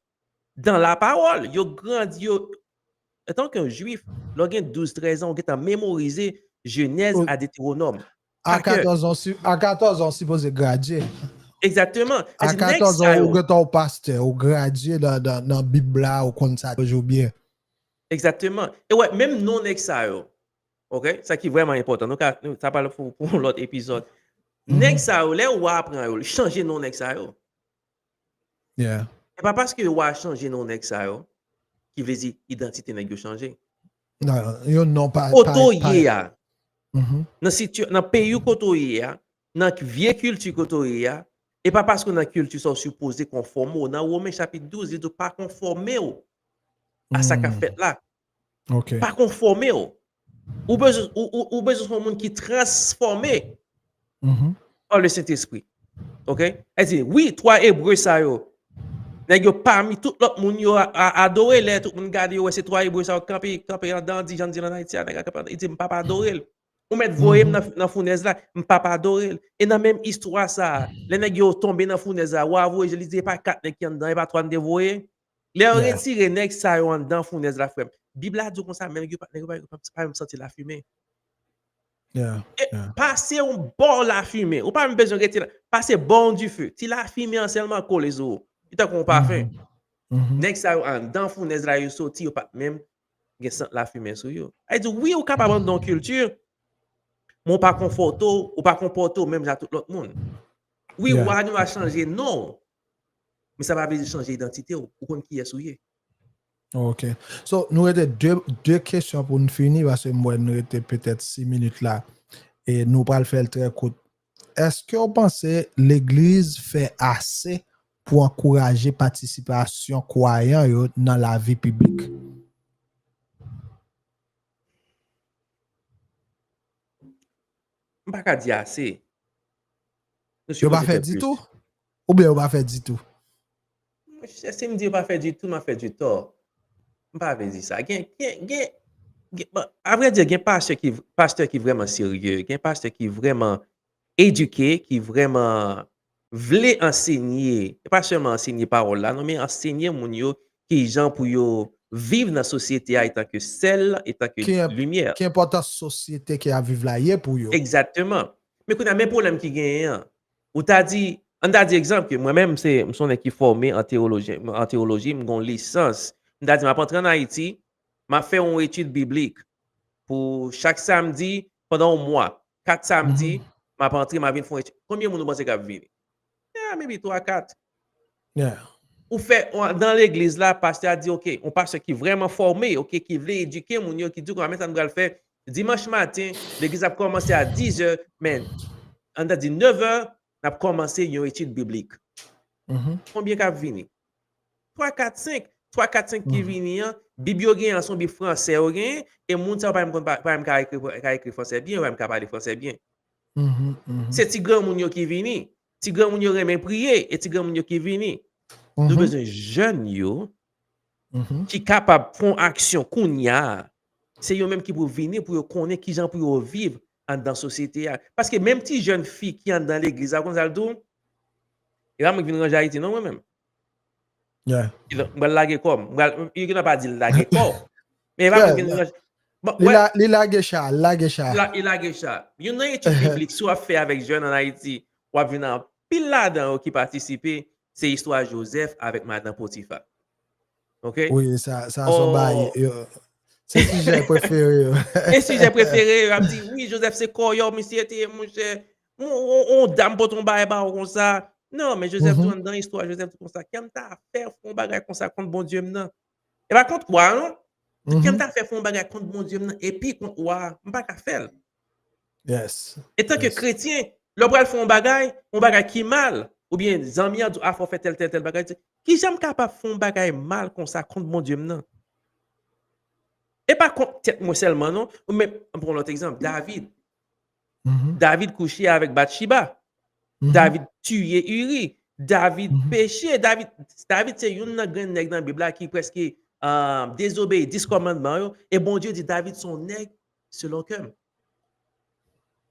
dans la parole, yo grandi, yo, antanke yon Jwif, lè w gen douz, trèz an, ou gentan memorize Jenèz a Detewonòm. A katòz an, a katòz an, ou sipoze gradye. Egzakteman. A katòz an, ou gentan yon pastè, ou gradye nan, nan, nan Bib la, ou konn sa toujou byen. Egzakteman. E wè, menm non nèg sa yo, ok? Sa ki vrèman enpòtan. Nou ka, sa pral pou, pou yon lòt epizòd. Nèg sa yo, lè w aprann yo, chanje non nèg sa yo. E pa paske yo a chanje non nèg sa yo, ki vle di idantite nèg yo chanje. Yon non pa. Kote w ye a, nan sitya-, nan peyi w kote w ye a, nan vye kilti kote w ye a, e pa paske w nan kilti sa w sipoze konfòme w. Nan Women chapit douz, li di w pa konfòme w a sa k ap fèt la. Pa konfòme w. Ou bezwen, ou, ou, ou bezwen se yon moun ki transfòme pa le Sentespri. Ok? Sa di, wi, twa Ebre sa yo, nèg yo pami tout lòt moun yo a, a, adore, lè tout moun gade yo, wè se twa Ebre sa yo kanpe, kanpe anndan, di jan di l ann Ayiti a, nèg la kanpe anndan, li di, "M p ap adore l." Ou mèt voye m nan, nan founèz la, m p ap adore l. E nan menm istwa sa a, lè nèg yo tonbe nan founèz la, wa a voye je l, li di, "E pa kat nèg ki anndan, e pa twa n te voye?" Lè yo retire nèg sa yo anndan founèz la, frè m, Bib la di w konsa, men nèg yo pa, nèg yo pa, pa menm santi lafimen. E pase yon bò lafimen, ou pa menm bezwen rete la, pase bò yon dife, ti lafimen an sèlman kole sou ou. Li tankou yon pafen. Nèg sa yo anndan founèz la yo soti, yo pa t menm gen sant lafimen sou yo. Sa vle di, wi, ou kapab anndan yon kilti, men ou pa konfòte w, ou pa konpòte w menm jan tout lòt moun. Wi, wa nou a chanje non w, men sa pa vle di chanje idantite w. Ou konn kiyès ou ye. Ok. So, nou rete de, de kesyon pou n fini, paske m wè n rete petèt sis minit la. E nou pral fè l trè kout. Èske w panse legliz fè ase pou ankouraje patisipasyon kwayan yo nan lavi piblik? M pa ka di ase. Yo pa fè ditou? Oubyen yo pa fè ditou? Si m di yo pa fè ditou, m ap fè ditò. M pa vle di sa. Gen, gen, gen, gen bon, avrèdi, gen pastè ki, pastè ki vrèman serye, gen pastè ki vrèman edike, ki vrèman vle ansenye, e pa sèlman ansenye pawòl la, non, men ansenye moun yo ki jan pou yo viv nan sosyete a etanke sèl, etanke limyè. Ki enpòtans sosyete ke y ap viv la ye pou yo. Egzakteman. Men kounye a, men pwoblèm ki genyen an. Ou ta di, ann ta di egzanp ke mwen menm, se, m se yon nèg ki fòme an teyoloji, an teyoloji, m gen yon lisans. M ta di, m ap antre ann Ayiti, m ap fè yon etid biblik pou chak samdi, pandan yon mwa, kat samdi, m ap antre, m ap vin fè yon etid. Konbyen moun ou panse k ap vini? Ah, maybe twa, kat. Ou fè, nan legliz la, pastè a di, ok, yon pastè ki vrèman fòme, ok, ki vle edike moun yo, ki di, ok, men sa nou pral fè, dimanch maten, legliz ap kòmanse a diz è, men, ann ta di nèf è, n ap kòmanse yon etid biblik. Konbyen k ap vini? Twa, kat, senk. Twa, kat, senk ki vini an, Bib yo genyen an, se yon Bib fransè yo genyen, e moun sa yo pa menm konn, pa menm ka ekri, ka ekri fransè byen, yo pa menm ka pale fransè byen. Se ti granmoun yo ki vini. Ti granmoun yo renmen priye, e ti granmoun yo ki vini. Nou bezwen jèn yo ki kapab fè yon aksyon kounye a. Se yo menm ki pou vini pou yo konnen kijan pou yo viv anndan sosyete a. Paske menm ti jèn fi ki anndan legliz la, ou konn sa l di w? E pa mwen ki vin ranje Ayiti non, mwen menm. M pral lage kò m. M pral, yo gentan pa di l lage kò w. Men e pa mwen ki vin ranje. Li lage cha, li lage cha. Li lage cha. Youn nan etid biblik, si w ap fè avèk jèn ann Ayiti, w ap jwenn anpil ladan yo ki patisipe, se istwa Jozèf avèk madan Potifa. Ok? Wi, sa, sa se yon bagay. Se sijè prefere yo. E sijè prefere yo, ap di, wi, Jozèf se kòyò, misye te ye, monchè. On dam pote yon bagay ba w konsa. Non, men Jozèf di w anndan istwa, Jozèf di w konsa, kè m ta fè fè yon bagay konsa kont Bondye m nan. E pa kont wa, non. Kè m ta fè fè yon bagay kont Bondye m nan, epi kont wa, m pa ka fè l. Etanke kretyen, lè w pral fè yon bagay, yon bagay ki mal, oubyen zanmi an di w, a, fò w fè tèl, tèl, tèl bagay, di, kijan m kapab fè yon bagay mal konsa kont Bondye m nan? E pa kont tèt mwen sèlman, non. Men, m pran yon lòt egzanp, David. David kouche avèk Batchiba. David tiye Iri. David peche. David, David se youn nan grenn nèg nan Bib la ki prèske dezobeyi dis kòmandman yo. E Bondye di David se yon nèg selon kè m.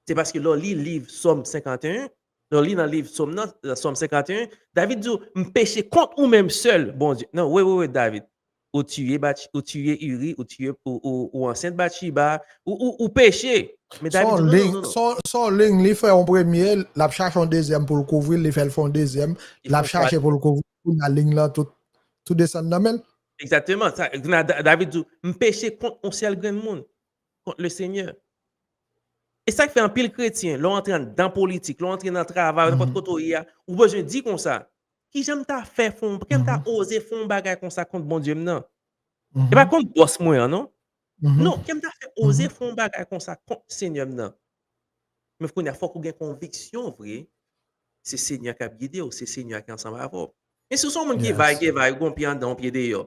Se paske lè w li liv Sòm senkanteyen, lè w li nan liv Sòm nan, Sòm senkanteyen, David di w, m peche kont ou menm sèl, Bondye. Non, wi, wi, wi, David. Ou tiye, ou tiye Iri, ou tiye, ou, ou, ou ansent Batchiba, ou, ou, ou peche. Men David di non, non, non, non. Se yon liy, li fè yon premye, l ap chache yon dezyèm pou l kouvri l, li fè l fè yon dezyèm, l ap chache pou l kouvri l, kounye a liy lan tout, tout desann nan men l. Egzakteman. David di, m peche kont yon sèl grenn moun, kont Lesenyè. E sa k fè anpil kretyen, lè w antre anndan politik, lè w antre nan travay, nenpòt kote w ye a, ou bezwen di konsa, kijan m ta fè fè yon, kijan m ta oze fè yon bagay konsa kont Bondye m nan? E pa kont bòs mwen an, non. Non, kijan m ta fè oze fè yon bagay konsa kont Senyè m nan? Men kounye a, fòk ou gen konviksyon vre, se Senyè k ap gide w, se Senyè a ki ansanm avè w. Men si w se yon moun ki vagevag, ou gen yon pye anndan, yon pye deyò,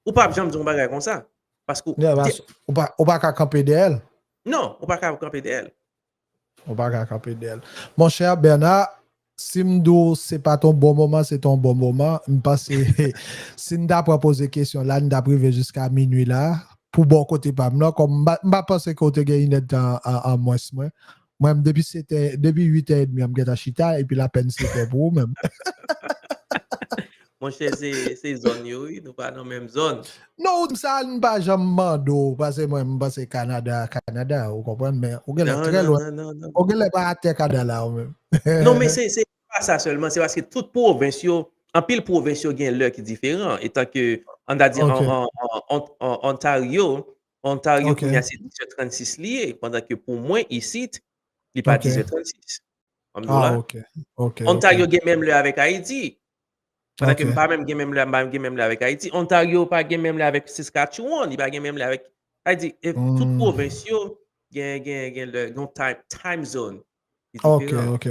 ou p ap janm di yon bagay konsa. Paske ou pa, ou pa ka kanpe dèyè l. Non, ou pa ka kanpe dèyè l. Ou pa ka kanpe dèyè l. Monchè Bernard, si m di w se pa t yon bon moman, se t yon bon moman. M panse si n ta pran poze kesyon la, n t ap rive jiska minui la. Pou bò kote pa m nan, kòm m pa, m pa panse ke w te gen inèdtan an, an mwens mwen. Mwen, depi sèt è, depi uit è edmi an, m gentan chita, epi l apèn sèt è pou ou menm. Monchè, se, se zòn yo, wi. Nou pa nan menm zòn. Non, ou di sa, m pa janm mande w, paske mwen, m panse Kanada, Kanada, ou konprann, men ou genlè trè lwen. Ou genlè pa atè Kanada la, ou menm. Non, men se, se pa sa sèlman, se paske tout pwovens yo, anpil pwovens yo gen lè ki diferan. Etan ke, an ta di, an, an, an, an, an Ontario, Ontario kounye a se dis è trannsis li ye, pandan ke pou mwen, isit, li pa dis è trannsis. Ontario gen menm lè avèk Ayiti. Pandan ke m pa menm gen menm lè, m pa gen menm lè avèk Ayiti. Ontario pa gen menm lè avèk Saskatchewan, li pa gen menm lè avèk, sa vle di, tout pwovens yo gen, gen, gen lè, gen time, time zone. Ok, ok.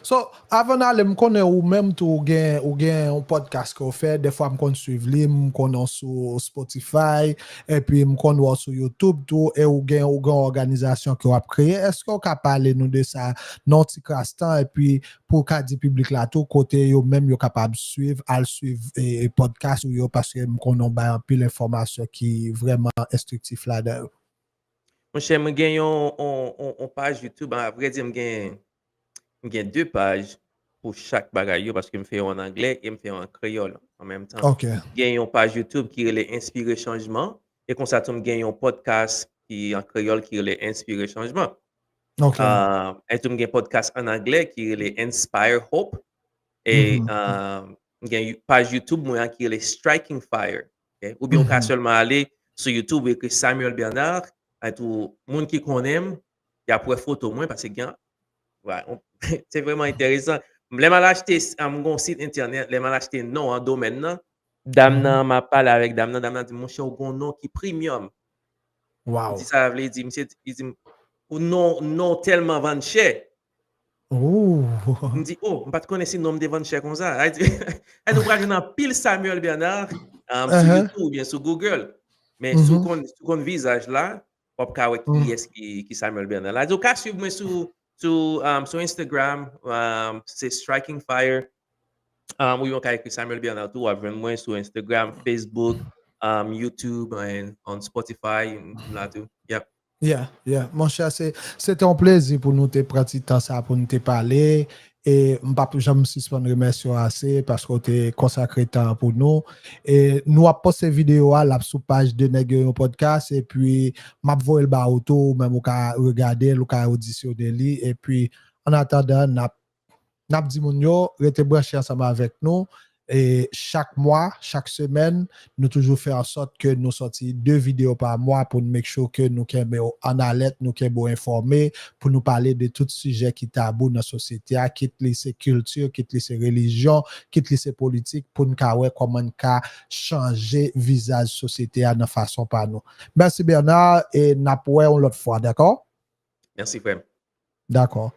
So, avan n ale, m konnen ou menm tou, ou gen, ou gen yon podcast ke w fè, dèfwa m konn swiv li, m konnen w sou Spotify, epi m konn wè w sou YouTube tou, e ou gen, ou gen yon òganizasyon ke w ap kreye. Èske w ka pale nou de sa nan yon ti kras tan, epi pou w ka di piblik la tou, kote yo menm yo kapab swiv, al swiv e, e podcast ou yo, paske m konnen w bay anpil enfòmasyon ki vrèman enstriktif ladan yo. Monchè, mwen gen yon, yon, yon, yon paj YouTube, a vrè di, m gen, m gen de paj pou chak bagay yo, paske m fè yon an anglè e m fè yon an kreyòl an menm tan. Ok. Gen yon paj YouTube ki rele Enspire Chanjman, e konsa tou m gen yon podcast ki an kreyòl ki rele Enspire Chanjman. Ok. Ah, e tou m gen podcast an anglè ki rele Inspire Hope, e ah, m gen paj YouTube mwen an ki rele Striking Fire. Ok? Oubyen ou ka sèlman ale sou YouTube, ou ekri Samuel Bernard, e tou moun ki konnen m, y ap wè foto mwen, paske gen, se vrèman enteresan. Lè m al achte, m gen yon sit entènèt, lè m al achte non an, domèn nan, dam nan, m ap pale avèk dam nan, dam nan di, "Monchè, ou gen yon non ki premium." Wow. M di, "Sa vle di?" Misye di, li di m, "Ou non, non tèlman vann chè." M di, "Oh, m pa t konnen si non m te vann chè konsa." Sa vle di, sa vle di ou pral jwenn anpil Samuel Bernard, um, sou YouTube oubyen sou Google. Men si w konn, si w konn vizaj la, w ap ka wè kiyès ki, ki Samuel Bernard. Sa vle di ou ka swiv mwen sou, sou, um, sou Instagram, um, se Striking Fire. Um, oubyen w ka ekri Samuel Bernard tou, w ap jwenn mwen sou Instagram, Facebook, um, YouTube, and on Spotify, m la tou. Yep. Yeah, yeah. Monchè, se, se te yon plezi pou nou te pran ti tan sa pou nou te pale. E m p ap janm sispann remèsye w ase paske w te konsakre tan an pou nou. E nou ap poste videyo a, l ap sou paj De Nèg Yo Yon Podcast. Epi m ap voye l ba ou tou, ou menm ou ka regade l, ou ka odisyone li. Epi, an atandan, n ap N ap di moun yo, rete branche ansanm avèk nou. E chak mwa, chak semèn, nou toujou fè an sòt ke nou sòti de videyo pa mwa pou n make sure ke nou kenbe w an alèt, nou kenbe w enfòme, pou nou pale de tout sijè ki tabou nan sosyete a, kit li se kilti, kit li se relijyon, kit li se politik, pou n ka wè kòman n ka chanje vizaj sosyete a nan fason pa nou. Mèsi Bernard, e n ap wè yon lòt fwa, dakò? Mèsi, frè m. Dakò.